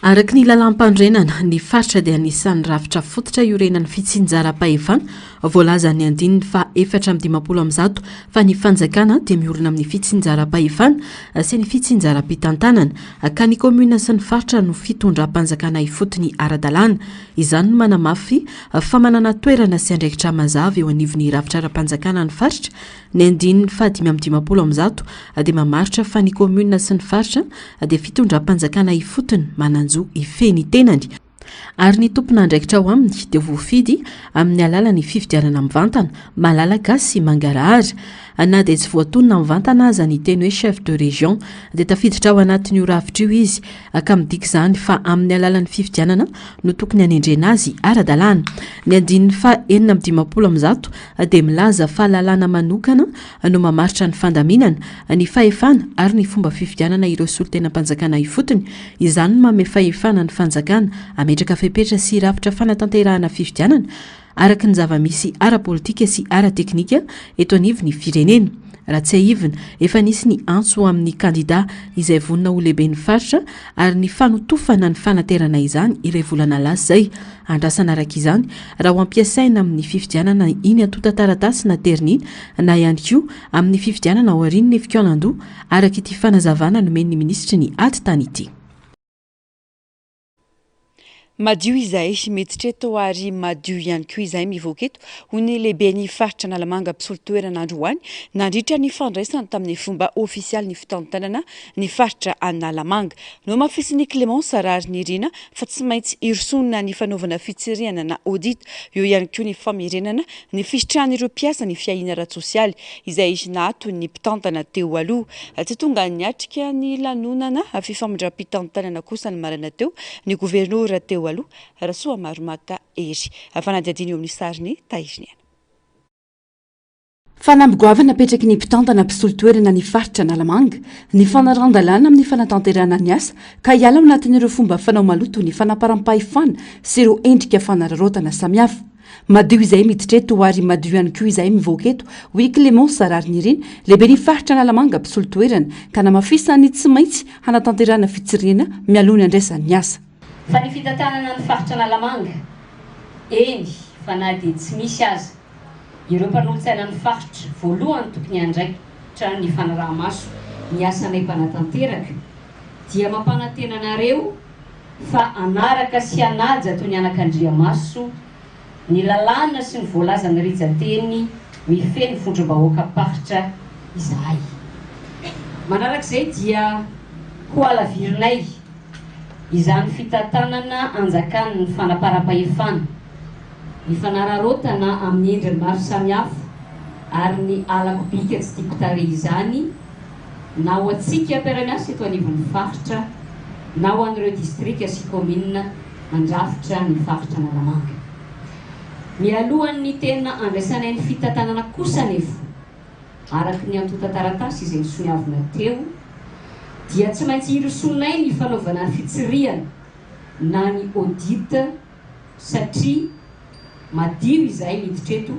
Araka ny lalàmpanorenana, ny faritra dia anisan'ny rafitra fototra iorenan'ny fitsinjaram-pahefana. Voalazan'ny andininy faha 154 fa ny fanjakana dia miorina amin'ny fitsinjaram-pahefana sy ny fitsinjaram-pitantanana. Ka ny kaominina sy ny faritra no fitondram-panjakana ifotony ara-dalàna. Izany no manamafy fa manana toerana sy andraikitra mazava eo anivon'ny rafitra ara-panjakana ny faritra. Ny andininy faha 155 dia mamaritra fa ny kaominina sy ny faritra dia fitondram-panjakana ifotony manan-jo hifehy ny tenany, ary ny tompon'andraikitra ao aminy dia voafidy amin'ny alalan'ny fifidianana mivantana, malalaka sy mangarahara. Na dia tsy voatonona mivantana aza ny teny hoe chef de région dia tafiditra ao anatin'io rafitra io izy ka midika izany fa amin'ny alalan'ny fifidianana no tokony hanendrena azy ara-dalàna. Ny andininy faha 156 dia milaza fa lalàna manokana no mamaritra ny fandaminana, ny fahefana ary ny fomba fifidianana ireo solontenam-panjakana ifotony. Izany no manome fahefana ny fanjakana hametraka fepetra sy rafitra fanatanterahana fifidianana araka ny zava-misy ara-politika sy ara-teknika eto anivon'ny firenena. Raha tsiahivina, efa nisy ny antso ho amin'ny kandida izay vonona ho lehiben'ny faritra ary ny fanotofana ny fanaterana izany iray volana lasa izay. Andrasana araka izany raha ho ampiasaina amin'ny fifidianana iny antontan-taratasy naterina iny na ihany koa amin'ny fifidianana aorian'ny fikaonandoha, araka ity fanazavana nomen'ny minisitry ny ady tany ity. Madio izahay miditra eto ary madio ihany koa izahay mivoaka eto, hoy ny lehiben'ny faritra Analamanga mpisolo toerana androany nandritra ny fandraisany tamin'ny fomba ofisialy ny fitantanana ny faritra Analamanga. Nohamafisin'i Clémence Raharinirina fa tsy maintsy hirosoana ny fanaovana fitsirihana na audit, eo ihany koa ny famerenana ny fisitrahan'ireo mpiasa ny fiahiana ara-tsosialy izay naaton'ny mpitantana teo aloha. Tsy tonga niatrika ny lanonana fifamindram-pitantanana kosa ny maraina teo ny governora teo aloha, Rasoamaromaka Hery. Fanadihadiana eo amin'ny sarin'i Tahiriniaina. Fanamby goavana apetraky ny mpitantana mpisolo toerana ny faritra Analamanga ny fanarahan-dalàna amin'ny fanatanterahana ny asa ka hiala ao anatin'ireo fomba fanao maloto ny fanaparam-pahefana sy ireo endrika fanararaotana samihafa. Madio izahay miditra eto ary madio ihany koa izahay mivoaka eto, hoy i Clémence Raharinirina, lehiben'ny faritra Analamanga mpisolo toerana, ka namafisany tsy maintsy hanatanterahana fitsirihana mialoha ny handraisany ny asa. Fa ny fitantanana ny faritra Analamanga, eny fa na dia tsy misy aza Ireo mpanolotsainan'ny faritra voalohany tokony hiandraikitra ny fanaraha-maso ny asanay mpanatanteraka dia mampanantena anareo fa hanaraka sy hanaja toy ny anakandriamaso ny lalàna sy ny voalazan'ny rijan-teny mifehy ny vondrom-bahoakam-paritra izahay. Manarak'izay dia ho halavirinay izany fitantanana anjakan'ny fanaparam-pahefana. ny fanararaotana amin'ny endriny maro samihafa ary ny halako bika tsy tiako tarehy izany na ho antsika mpiara-miasa eto anivon'ny faritra na ho an'ireo distrika sy kaominina mandrafitra ny faritra Analamanga. Mialohan'ny tena andraisanay ny fitantanana kosa anefa, araka ny antontan-taratasy izay nosoniavina teo, dia tsy maintsy hirosoanay ny fanaovana ny fitsirihana na ny audit satria madio izahay miditra eto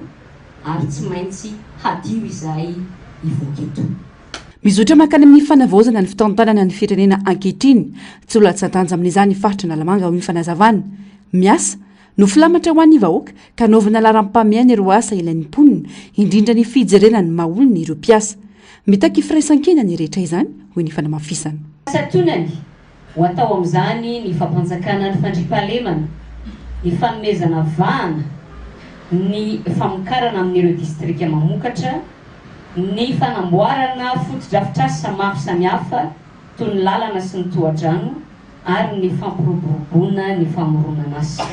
ary tsy maintsy hadio izahay hivoaka eto. Mizotra mankany amin'ny fanavaozana ny fitantanana ny firenena ankehitriny. Tsy ho latsa-danja amin'izany ny faritra Analamanga, hoy ny fanazavana. Miasa no filamatra ho an'ny vahoaka ka anaovana laharam-pahamehana ireo asa ilain'ny mponina, indrindra ny fijerena ny maha olona ireo mpiasa. Mitaky firaisankina ny rehetra izany, hoy ny fanamafisana. Santionany Ho atao amin'izany ny fampanjakana ny fandriampahalemana, ny fanomezana vahana ny famokarana amin'ireo distrika mamokatra, ny fanamboarana fotodrafitrasa maro samihafa toy ny lalana sy ny tohadrano ary ny fampiroboroboana ny famoronan'asa.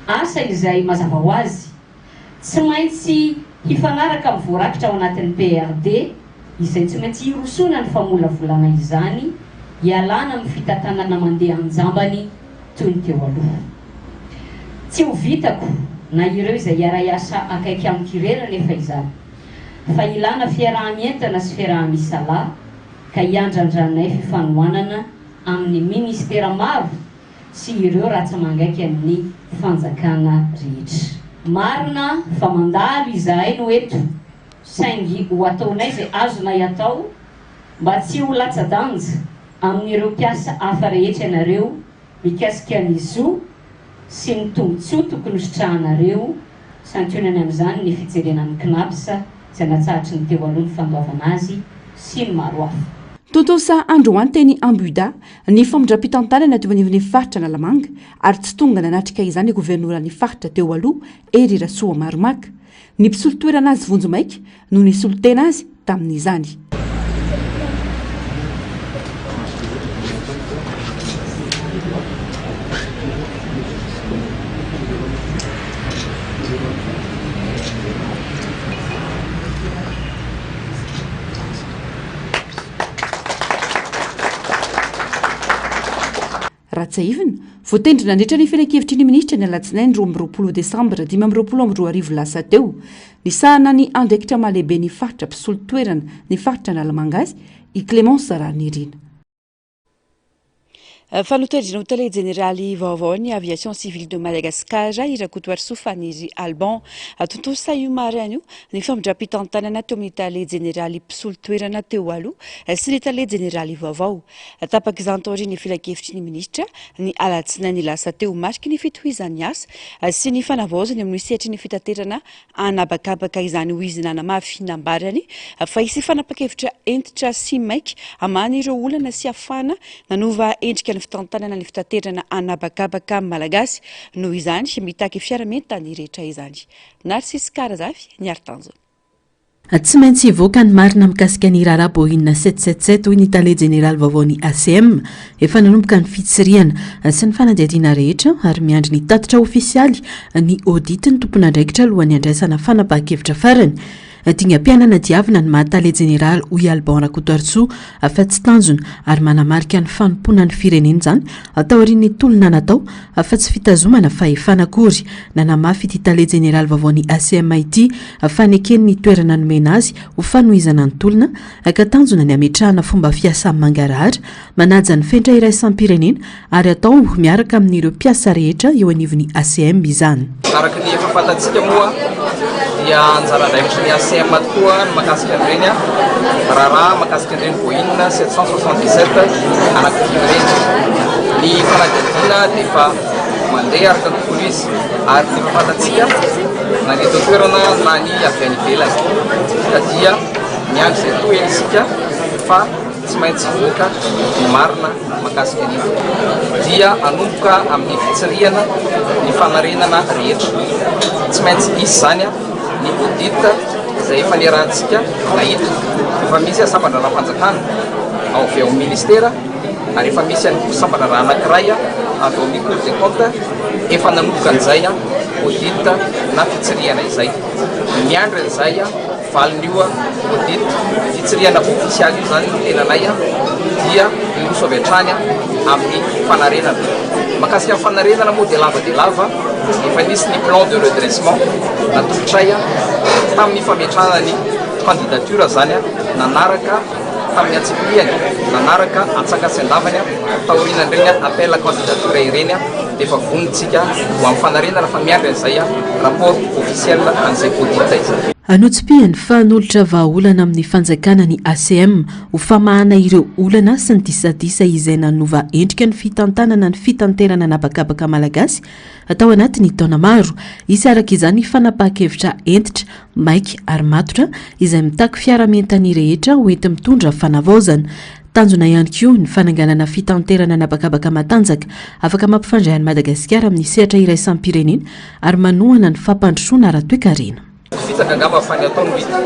Asa izay mazava ho azy Tsy maintsy hifanaraka amin'ny voarakitra ao anatin'ny PRD, izay tsy maintsy hirosoana ny famolavolana izany, hialana amin'ny fitantanana mandeha an-jambany toy ny teo aloha. Tsy ho vitako na ireo izay hiara-hiasa akaiky amiko irery anefa izany, fa ilana fiaraha-mientana sy fiaraha-misalahy ka hiandrandranay fifanohanana amin'ny minisitera maro sy ireo ratsa-mangaikan'ny fanjakana rehetra. Marina fa mandalo izahay no eto saingy ho ataonay izay azonay atao mba tsy ho latsa-danja amin'ireo mpiasa hafa rehetra ianareo mikasika ny zo sy ny tombontsoa tokony hositrahanareo, santionany amin'izany ny fijerena ny Cnaps izay natsahatry ny teo aloha ny fandoavana azy sy ny maro hafa. Tontosa androany teny Ambohidahy ny famindram-pitantanana teo anivon'ny faritra Analamanga ary tsy tonga nanatrika izany ny governoran'ny faritra teo aloha Hery Rasoamaromaka. Ny mpisolo toerana azy vonjimaika no nisolo tena azy tamin'izany. Raha tsiahivina, voatendry nandritra ny filankevitry ny minisitra ny alatsinainy 22 desambra 2025 lasa teo, nisahana ny andraikitra maha lehiben'ny faritra mpisolo toerana ny faritra Analamanga azy i Clémence Rahanirina. Fa notendrena ho tale jeneraly vaovao ny Aviation Civile de Madagascar i Rakotoarisoa Faniry Alban. Tontosa io maraina io ny famindram-pitantanana teo amin'ny tale jeneraly mpisolo toerana teo aloha sy ny tale jeneraly vaovao. Tapaka izany taorian'ny filankevitry ny minisitra ny alatsinainy lasa teo. Mariky ny fitohizan'ny asa sy ny fanavaozana eo amin'ny sehatry ny fitaterana an'habakabaka izany hoy izy nanamafy. Nambarany fa hisy fanapan-kevitra hentitra sy maika hamahana ireo olana sy hahafahana nanova endrika ny fitantanana ny fitaterana an'habakabaka malagasy. Noho izany, mitaky fiara-mientana rehetra izany. Narcisse Karazafy, Niaritanjona. Tsy maintsy hivoaka ny marina mikasika ny raharaha Boeing 777, hoy ny tale jeneraly vaovaon'ny ACM. Efa nanomboka ny fitsirihana sy ny fanadihadiana rehetra ary miandry ny tatitra ofisialy ny audit ny tompon'andraikitra alohan'ny handraisana fanapahan-kevitra farany. Dingam-piainana diavina ny maha tale jeneraly hoy Alban Rakotoarisoa fa tsy tanjona ary manamarika ny fanompoana ny firenena izany taorian'ny tolona natao fa tsy fitazomana fahefana akory. Nanamafy ity tale jeneraly vaovaon'ny ACM ity fa nekeny ny toerana nomena azy ho fanohizana ny tolona ka tanjona ny hametrahana fomba fiasa mangarahara, manaja ny fenitra iraisam-pirenena ary atao miaraka amin'ireo mpiasa rehetra eo anivon'ny ACM izany. Araka ny efa fantatsika moa dia anjara andraikitry ny ACM tokoa ny mahakasika an'ireny raharaha mahakasika an'ireny Boeing 777 anankidimy ireny. Ny fanadihadiana dia efa mandeha araka ny tokony ho izy ary efa fantatsika na ny eto an-toerana na ny avy any ivelany ka dia miandry izay tohiny isika fa tsy maintsy hivoaka ny marina mahakasika an'io dia hanomboka amin'ny fitsirihana ny fanarenana rehetra. Tsy maintsy hisy izany ny audit izay efa niarahantsika nahita. Efa misy sampan-draharaham-panjakana ao avy ao amin'ny ministera ary efa misy ihany koa sampan-draharaha anankiray avy ao amin'ny cour des comptes. Efa nanomboka an'izay audit na fitsirihana izay. Miandry an'izay valin'io audit, fitsirihana ofisialy io izany ny tenanay dia hiroso avy hatrany amin'ny fanarenana. Mahakasika ny fanarenana moa dia lava dia lava, efa nisy ny plan de redressement natolotray tamin'ny fametrahana ny candidature izany nanaraka tamin'ny antsipiriany, nanaraka antsaka sy andavany taorianan'ireny appel à candidature ireny dia efa vonona isika ho amin'ny fanarenana fa miandry an'izay rapport officiel an'izay audit izay. Notsipihiny fa hanolotra vahaolana amin'ny fanjakana ny ACM ho famahana ireo olana sy ny disadisa izay nanova endrika ny fitantanana ny fitanterana an'habakabaka malagasy tao anatin'ny taona maro. Hisy araka izany fanapahan-kevitra hentitra, maika ary matotra izay mitaky fiarahamientan'ny rehetra ho enti-mitondra fanavaozana. Tanjona ihany koa ny fananganana fitanterana an'habakabaka matanjaka afaka mampifandray an'i Madagasikara amin'ny sehatra iraisam-pirenena ary manohana ny fampandrosoana ara-toekarena. Fitaka angamba fa ny atao no hita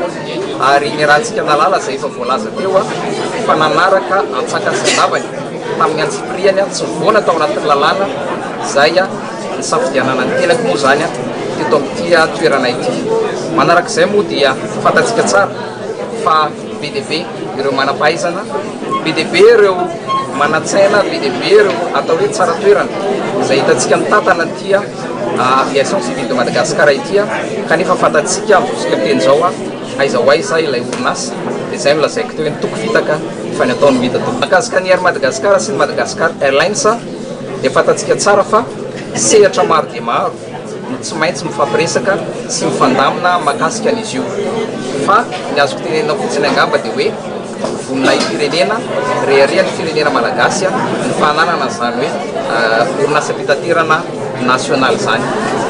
ary niarahantsika nahalala izay efa voalaza teo fa nanaraka antsakany sy andavany tamin'ny antsipirihany tsy nivoana tao anatin'ny lalàna izay nisafidianana ny tenako moa izany teto amin'ity toerana ity. Manaraka izay moa dia fantatsika tsara fa be dia be ireo manam-pahaizana, be dia be ireo manan-tsaina, be dia be ireo atao hoe tsara toerana izay hitantsika mitantana an'ity Aviation Civile de Madagascar ity kanefa fantatsika amin'izao isika miteny izao aiza ho aiza ilay orinasa dia izay no lazaiko teo hoe ny toko fitaka fa ny atao no hita tompoko. Mahakasika ny Air Madagascar sy ny Madagascar Airlines dia fantatsika tsara fa sehatra maro dia maro no tsy maintsy mifampiresaka sy mifandamina mahakasika an'izy io fa ny azoko tenenina fotsiny angamba dia hoe voninahi-pirenena, reharehan'ny firenena malagasy ny fananana an'izany hoe orinasam-pitaterana nasionaly izany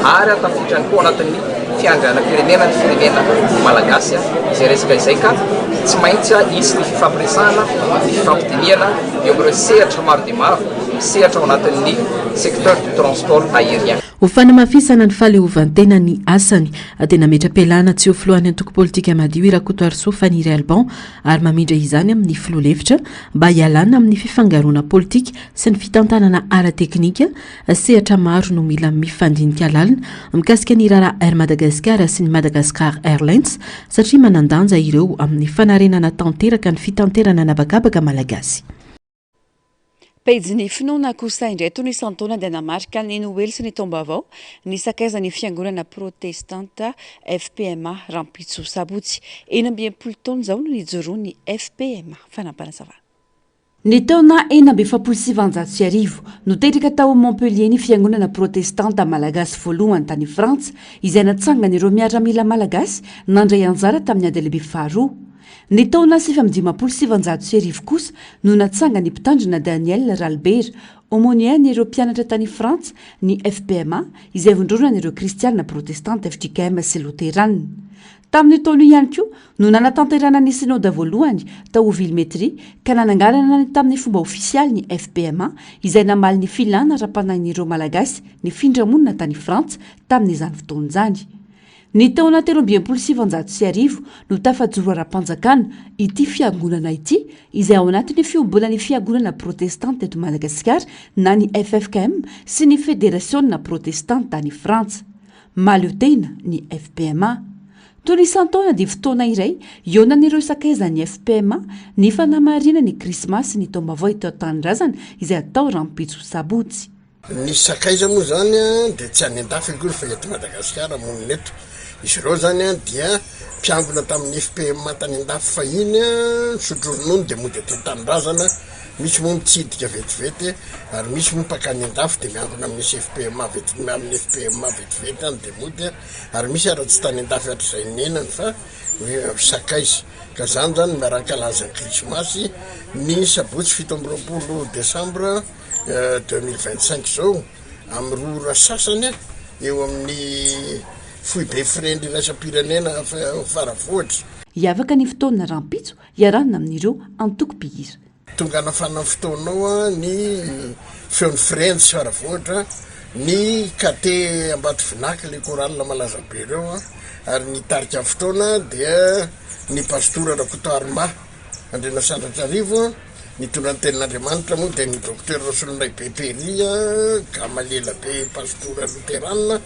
ary tafiditra ihany koa ao anatin'ny fiandrianam-pirenena ny firenena malagasy izay resaka izay ka tsy maintsy hisy ny fifampiresahana, ny fifampidinihana eo amin'ireo sehatra maro dia maro misehatra ao anatin'ny secteur du transport aérien. Ho fanamafisana ny fahaleovantenan'ny asany dia nametra-pialana tsy ho filohan'ny antoko politika madio i Rakotoarisoa Faniry Alban ary mamindra izany amin'ny filoha lefitra mba hialana amin'ny fifangaroana politika sy ny fitantanana ara-teknika. Sehatra maro no mila mifandinika lalina mikasika ny raharaha Air Madagascar sy ny Madagascar Airlines satria manan-danja ireo amin'ny fanarenana tanteraka ny fitanterana an'habakabaka malagasy. Pejin'ny finoana kosa indray toy ny isan-taona dia namarika ny Noely sy ny taom-baovao ny sakaizan'ny fiangonana protestanta fpma rahampitso sabotsy. 66 taona izao no nijoroan'ny fpma. Fanampanazavanà. Ny taona 1946, noteraka tao Montpellier ny fiangonana protestanta malagasy voalohany tany Frantsa, izay natsangan'ireo miaramila malagasy nandray anjara tamin'ny Ady Lehibe Faharoa. Ny taona 1959 kosa no natsangan'ny mpitandrina Daniel Ralibera, aumônier an'ireo mpianatra tany Frantsa, ny FPMA, izay vondronan'ireo kristiana protestanta fjkm sy loterana. Tamin'io taona io ihany koa no nanatanterahana ny Synoda voalohany tao Vilmetry ka nananganana ny tamin'ny fomba ofisialy ny FPMA izay namaly ny filàna ara-panahin'ireo Malagasy nifindra monina tany Frantsa tamin'izany fotoana izany. Ny taona 1963 no tafajoro ara-panjakana ity fiangonana ity izay ao anatin'ny fiombonan'ny Fiangonana Protestanta eto Madagasikara na ny ffkm sy ny Federasiona Protestanta any Frantsa. Mahaleo tena ny fpma. Toy ny isan-taona dia fotoana iray hihaonan'ireo sakaizan'ny fpma ny fanamarihana ny Krismasy sy ny taom-baovao eto an-tanindrazana izay atao rahampitso sabotsy. Ny sakaiza moa zany dia tsy any an-dafy akory fa eto Madagasikara monina eto. Izy ireo zany dia mpiangona tamin'ny fpma tany an-dafy fahiny, nisotro ronono dia mody aty an-tanindrazana, misy moa mitsidika vetivety ary misy moa mpankany an-dafy dia miangona amin'ny SFPMA vety amin'ny fpma vetivety any dia mody ary misy ara tsy tany an-dafy hatrizay niainany fa hoe sakaiza. Ka zany zany miara-ankalaza ny krismasy ny sabotsy 27 desambra 2025 izao amin'ny roa ora sasany eo amin'ny foibe Firendy iraisam-pirenena Faravohitra. Hiavaka ny fotoana rahampitso hiarahana amin'ireo antoko mpihira. Tonga hanafana ny fotoana ao ny feon'ny Firendy sy Faravohitra, ny KT Ambatovinaky, le chorale malaza be ireo, ary ny hitarika ny fotoana dia ny Pastora Rakotoarima Andrianasandratrarivo. Nitondra ny tenin'Andriamanitra moa dia ny Docteur Rasolondraibe Péri, Gamaliela be Pastora Loterana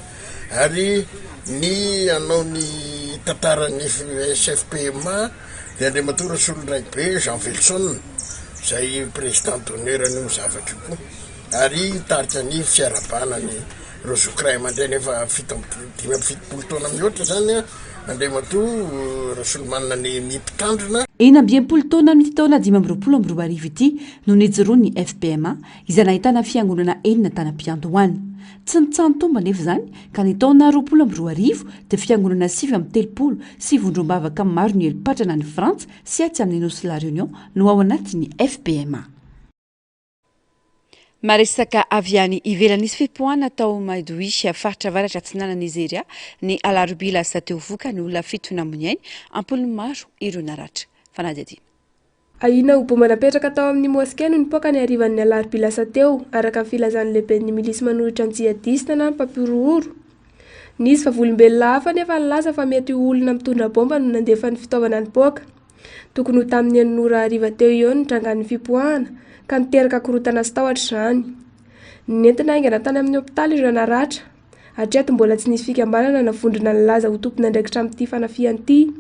ary ny hanao ny tantaran'ny SFPMA dia Andriamatoa Rasolondraibe Jean Velson izay Président d'honneur an'io zavatra io koa ary hitarika ny fiarahabana ny ireo zoky ray aman-dreny efa 75 taona mihoatra izany Andriamatoa Rasolomanana Nehemia Mpitandrina. 66 taona amin'ity taona 2025 ity no nijoroan'ny FPMA izay nahitana fiangonana enina tany am-piandohana. Tsy nitsaha-nitombo anefa izany ka ny taona 2020 dia fiangonana 39 sy vondrom-bavaka maro nieli-patrana any Frantsa sy atsy amin'ny nosy La Réunion no ao anatin'ny FPMA. Maresaka avy any ivelany Nisy fipoahana tao Maiduguri, faritra avaratra atsinanan'i Nizeria, ny alarobia lasa teo. Vokany, olona fito namoy ny ainy, am-polony maro ireo naratra. Fanadihadiana. Ahiana ho baomba napetraka tao amin'ny moske no nipoaka ny harivan'ny alarobia lasa teo, araka ny filazan'ny lehiben'ny milisy manohitra ny jihadista na ny mpampihorohoro. Nisy vavolombelona hafa anefa nilaza fa mety ho olona mitondra baomba no nandefa ny fitaovana nipoaka. Tokony ho tamin'ny enina ora hariva teo eo no nitrangan'ny fipoahana, ka niteraka korontana sy tahotra izany. Nentina haingana tany amin'ny hopitaly ireo naratra. Hatreto mbola tsy nisy fikambanana na vondrona nilaza ho tompon'andraikitra amin'ity fanafihana ity.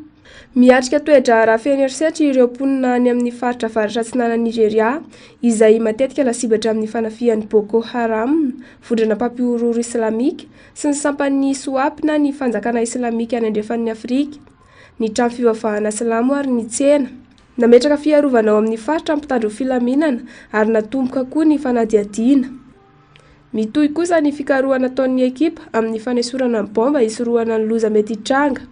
Miatrika toe-draharaha feno herisetra ireo mponina any amin'ny faritra avaratra atsinanan'i Nigeria, izay matetika lasibatra amin'ny fanafihan'ny Boko Haram, vondrona mpampihorohoro islamika, sy ny sampan'ny ISWAP na ny Fanjakana Islamika any andrefan'i Afrika. ny trano fivavahana silamo ary ny tsena. Nametraka fiarovana ao amin'ny faritra ny mpitandro filaminana ary natomboka koa ny fanadihadiana. Mitohy kosa ny fikarohana ataon'ny ekipa amin'ny fanesorana ny baomba hisorohana ny loza mety hitranga.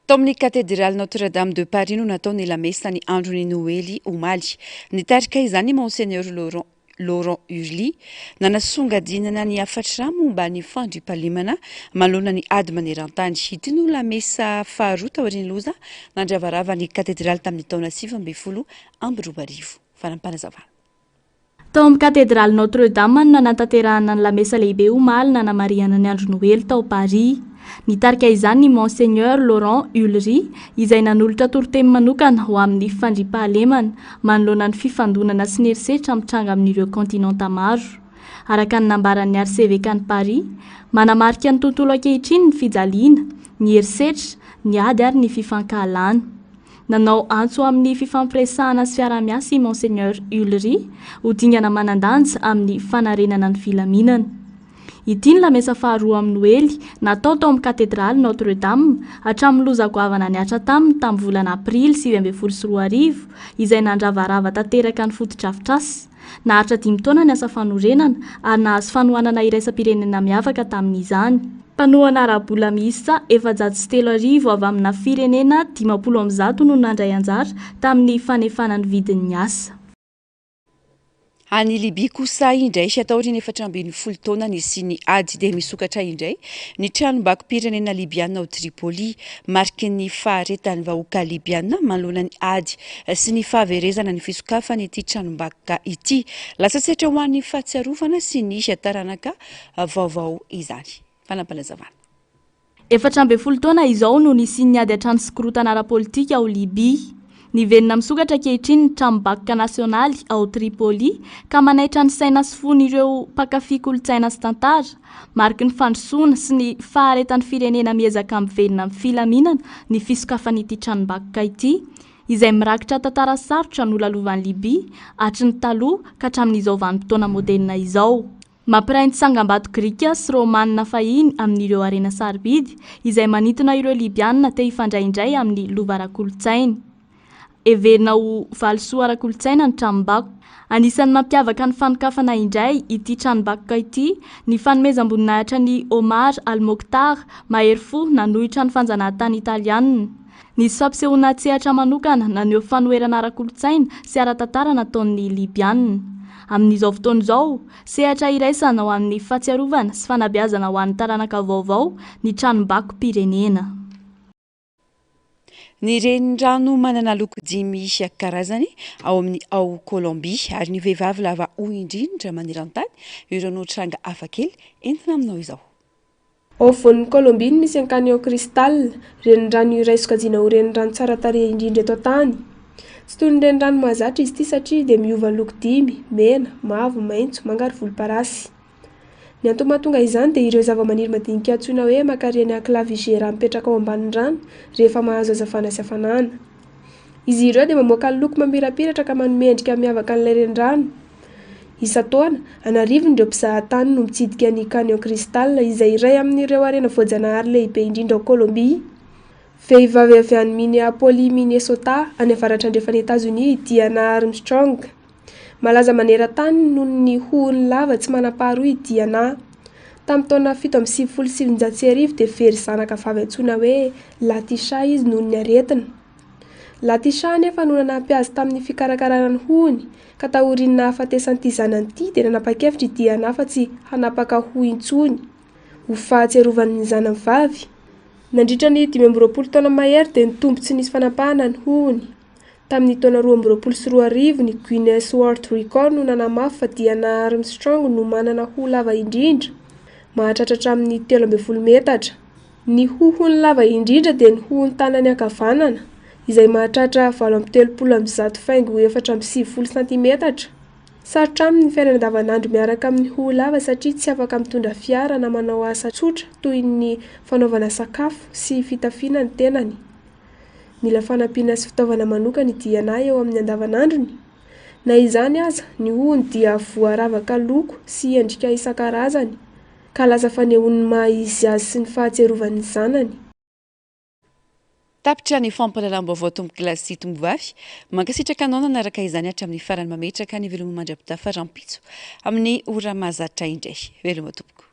Tao amin'ny Katedraly Notre Dame de Paris no natao ny lamesa ny andron'ny Noely omaly. Nitarika izany Monseigneur Laurent. Laurent Hurly, nanasongadinana ny hafatra momba ny fandriampahalemana manoloana ny ady maneran-tany. Ity no lamesa faharoa taorian'ny loza nandravarava ny katedraly tamin'ny taona 2019. Fanampinazavana. Tao amin'ny katedraly Notre Dame no nanatanterahana ny lamesa lehibe omaly nanamarihana ny andro Noely tao Paris. Nitarika izany ny Monseigneur Laurent Ulrich izay nanolotra toriteny manokana ho amin'ny fandriampahalemana manoloana ny fifandonana sy ny herisetra mitranga amin'ireo kaontinanta maro. Araka ny nambaran'ny arsevekan'i Paris, manamarika ny tontolo ankehitriny ny fijaliana, ny herisetra, ny ady ary ny fifankahalana. Nanao antso amin'ny fifampiresahana sy fiaraha-miasa i Monseigneur Ulrich ho dingana manan-danja amin'ny fanarenana ny filaminana. Ity ny lamesa faharoa amin'ny Noely natao tao amin'ny Katedraly Notre Dame hatramin'ny loza goavana nihatra taminy tamin'ny volana Aprily 2019 izay nandravarava tanteraka ny fotodrafitrasa. Naharitra dimy taona ny asa fanorenana ary nahazo fanohanana iraisam-pirenena miavaka tamin'izany. Mpanohana ara-bola miisa 3400 avy amina firenena 150 no nandray anjara tamin'ny fanefana ny vidin'ny asa. Any Libya kosa indray, taorian'ny 14 taona nisian'ny ady dia misokatra indray ny tranombakom-pirenena Libyana ao Tripoli. Mariky ny faharetan'ny vahoaka Libyana manoloana ny ady sy ny fahaverezana ny fisokafan'ity tranombakoka ity. Lasa sehatra ho an'ny fahatsiarovana sy ny taranaka vaovao izany. Fanampinazavana. 14 taona izao no nisian'ny ady an-trano sy korontana ara-politika ao Libya. Niverina misokatra ankehitriny ny tranombakoka nasionaly ao Tripoli ka manaitra ny saina sy fon'ireo mpankafy kolontsaina sy tantara, mariky ny fandrosoana sy ny faharetan'ny firenena miezaka miverina amin'ny filaminana ny fisokafan'ity tranombakoka ity izay mirakitra tantara sarotra nolalovan'i Libya hatry ny taloha ka hatramin'izao vanim-potoana moderina izao. Mampiray ny tsangambato grika sy romanina fahiny amin'ireo harena sarobidy izay manintona ireo Libyana te hifandray indray amin'ny lova ara-kolontsainy. Heverina ho valisoa ara-kolontsaina ny tranombakoka. Anisan'ny mampiavaka ny fanokafana indray ity tranombakoka ity ny fanomezam-boninahitra an'i Omar al-Mokhtar, mahery fo nanohitra ny fanjanahantany italianina. Nisy fampisehoana an-tsehatra manokana naneho fanoherana ara-kolontsaina sy ara-tantara nataon'ny Libyana. Amin'izao fotoana izao, sehatra iraisana ho an'ny fahatsiarovana sy fanabeazana ho an'ny taranaka vaovao ny tranombakom-pirenena. Ny renirano manana loko dimy karazany ao amin'ny ao Kolombia ary ny vehivavy lava hoho indrindra maneran-tany ireo no tranga hafakely entina aminao izao. Ao afovoan'i Kolombia no misy an'i Cañon Cristal, renirano iray sokajiana ho renirano tsara tarehy indrindra eto an-tany. Tsy toy ny renirano mahazatra izy ity satria dia miova loko dimy, mena, mavo, maitso, manga ary volomparasy. Ny antony mahatonga izany dia ireo zavamaniry madinika antsoina hoe Macarenia clavigera mipetraka ao ambanin'ny rano rehefa mahazo hazavana sy hafanana. Izy ireo dia mamoaka loko mamirapiratra ka manome endrika miavaka an'ilay renirano. Isan-taona, an'arivony ireo mpizaha tany no mitsidika ny Cañon Cristal izay iray amin'ireo harena voajanahary lehibe indrindra ao Kolombia. Vehivavy avy any Minneapolis, Minnesota, any avaratra-andrefan'i Etazonia i Diana Armstrong. Malaza maneran-tany noho ny hohony lava tsy manam-paharoa i Diana. Tamin'ny taona 1997 dia very zanaka vavy antsoina hoe Latisha izy noho ny aretina. Latisha anefa no nanampy azy tamin'ny fikarakarana ny hohony, ka taorian'ny nahafatesan'ity zanany ity dia nanapa-kevitra i Diana fa tsy hanapaka hoho intsony, ho fahatsiarovany ny zanany vavy. Nandritra ny 25 taona mahery dia nitombo tsy nisy fanapahana ny hohony. Tamin'ny taona 2022, ny Guinness World Record no nanamafy fa Diana Armstrong no manana hoho lava indrindra, mahatratra hatramin'ny 13 metatra. Ny hohony lava indrindra dia ny hohon-tanany ankavanana, izay mahatratra 138 faingo 94 santimetatra. Sarotra aminy ny fiainana andavanandro miaraka amin'ny hoho lava satria tsy afaka mitondra fiara na manao asa tsotra toy ny fanaovana sakafo sy fitafiana ny tenany. Mila fanampiana sy fitaovana manokana i Diana eo amin'ny andavanandrony. Na izany aza, ny hohony dia voaravaka loko sy endrika isan-karazany, ka lasa fanehoany ny maha izy azy sy ny fahatsiarovany ny zanany. Tapitra ny fampahalalam-baovao tompokolahy sy tompkovavy. Mankasitraka anao nanaraka izany hatramin'ny farany mametraka ny veloma mandra-pitafa rahampitso amin'ny ora mahazatra indray. Veloma tompoko.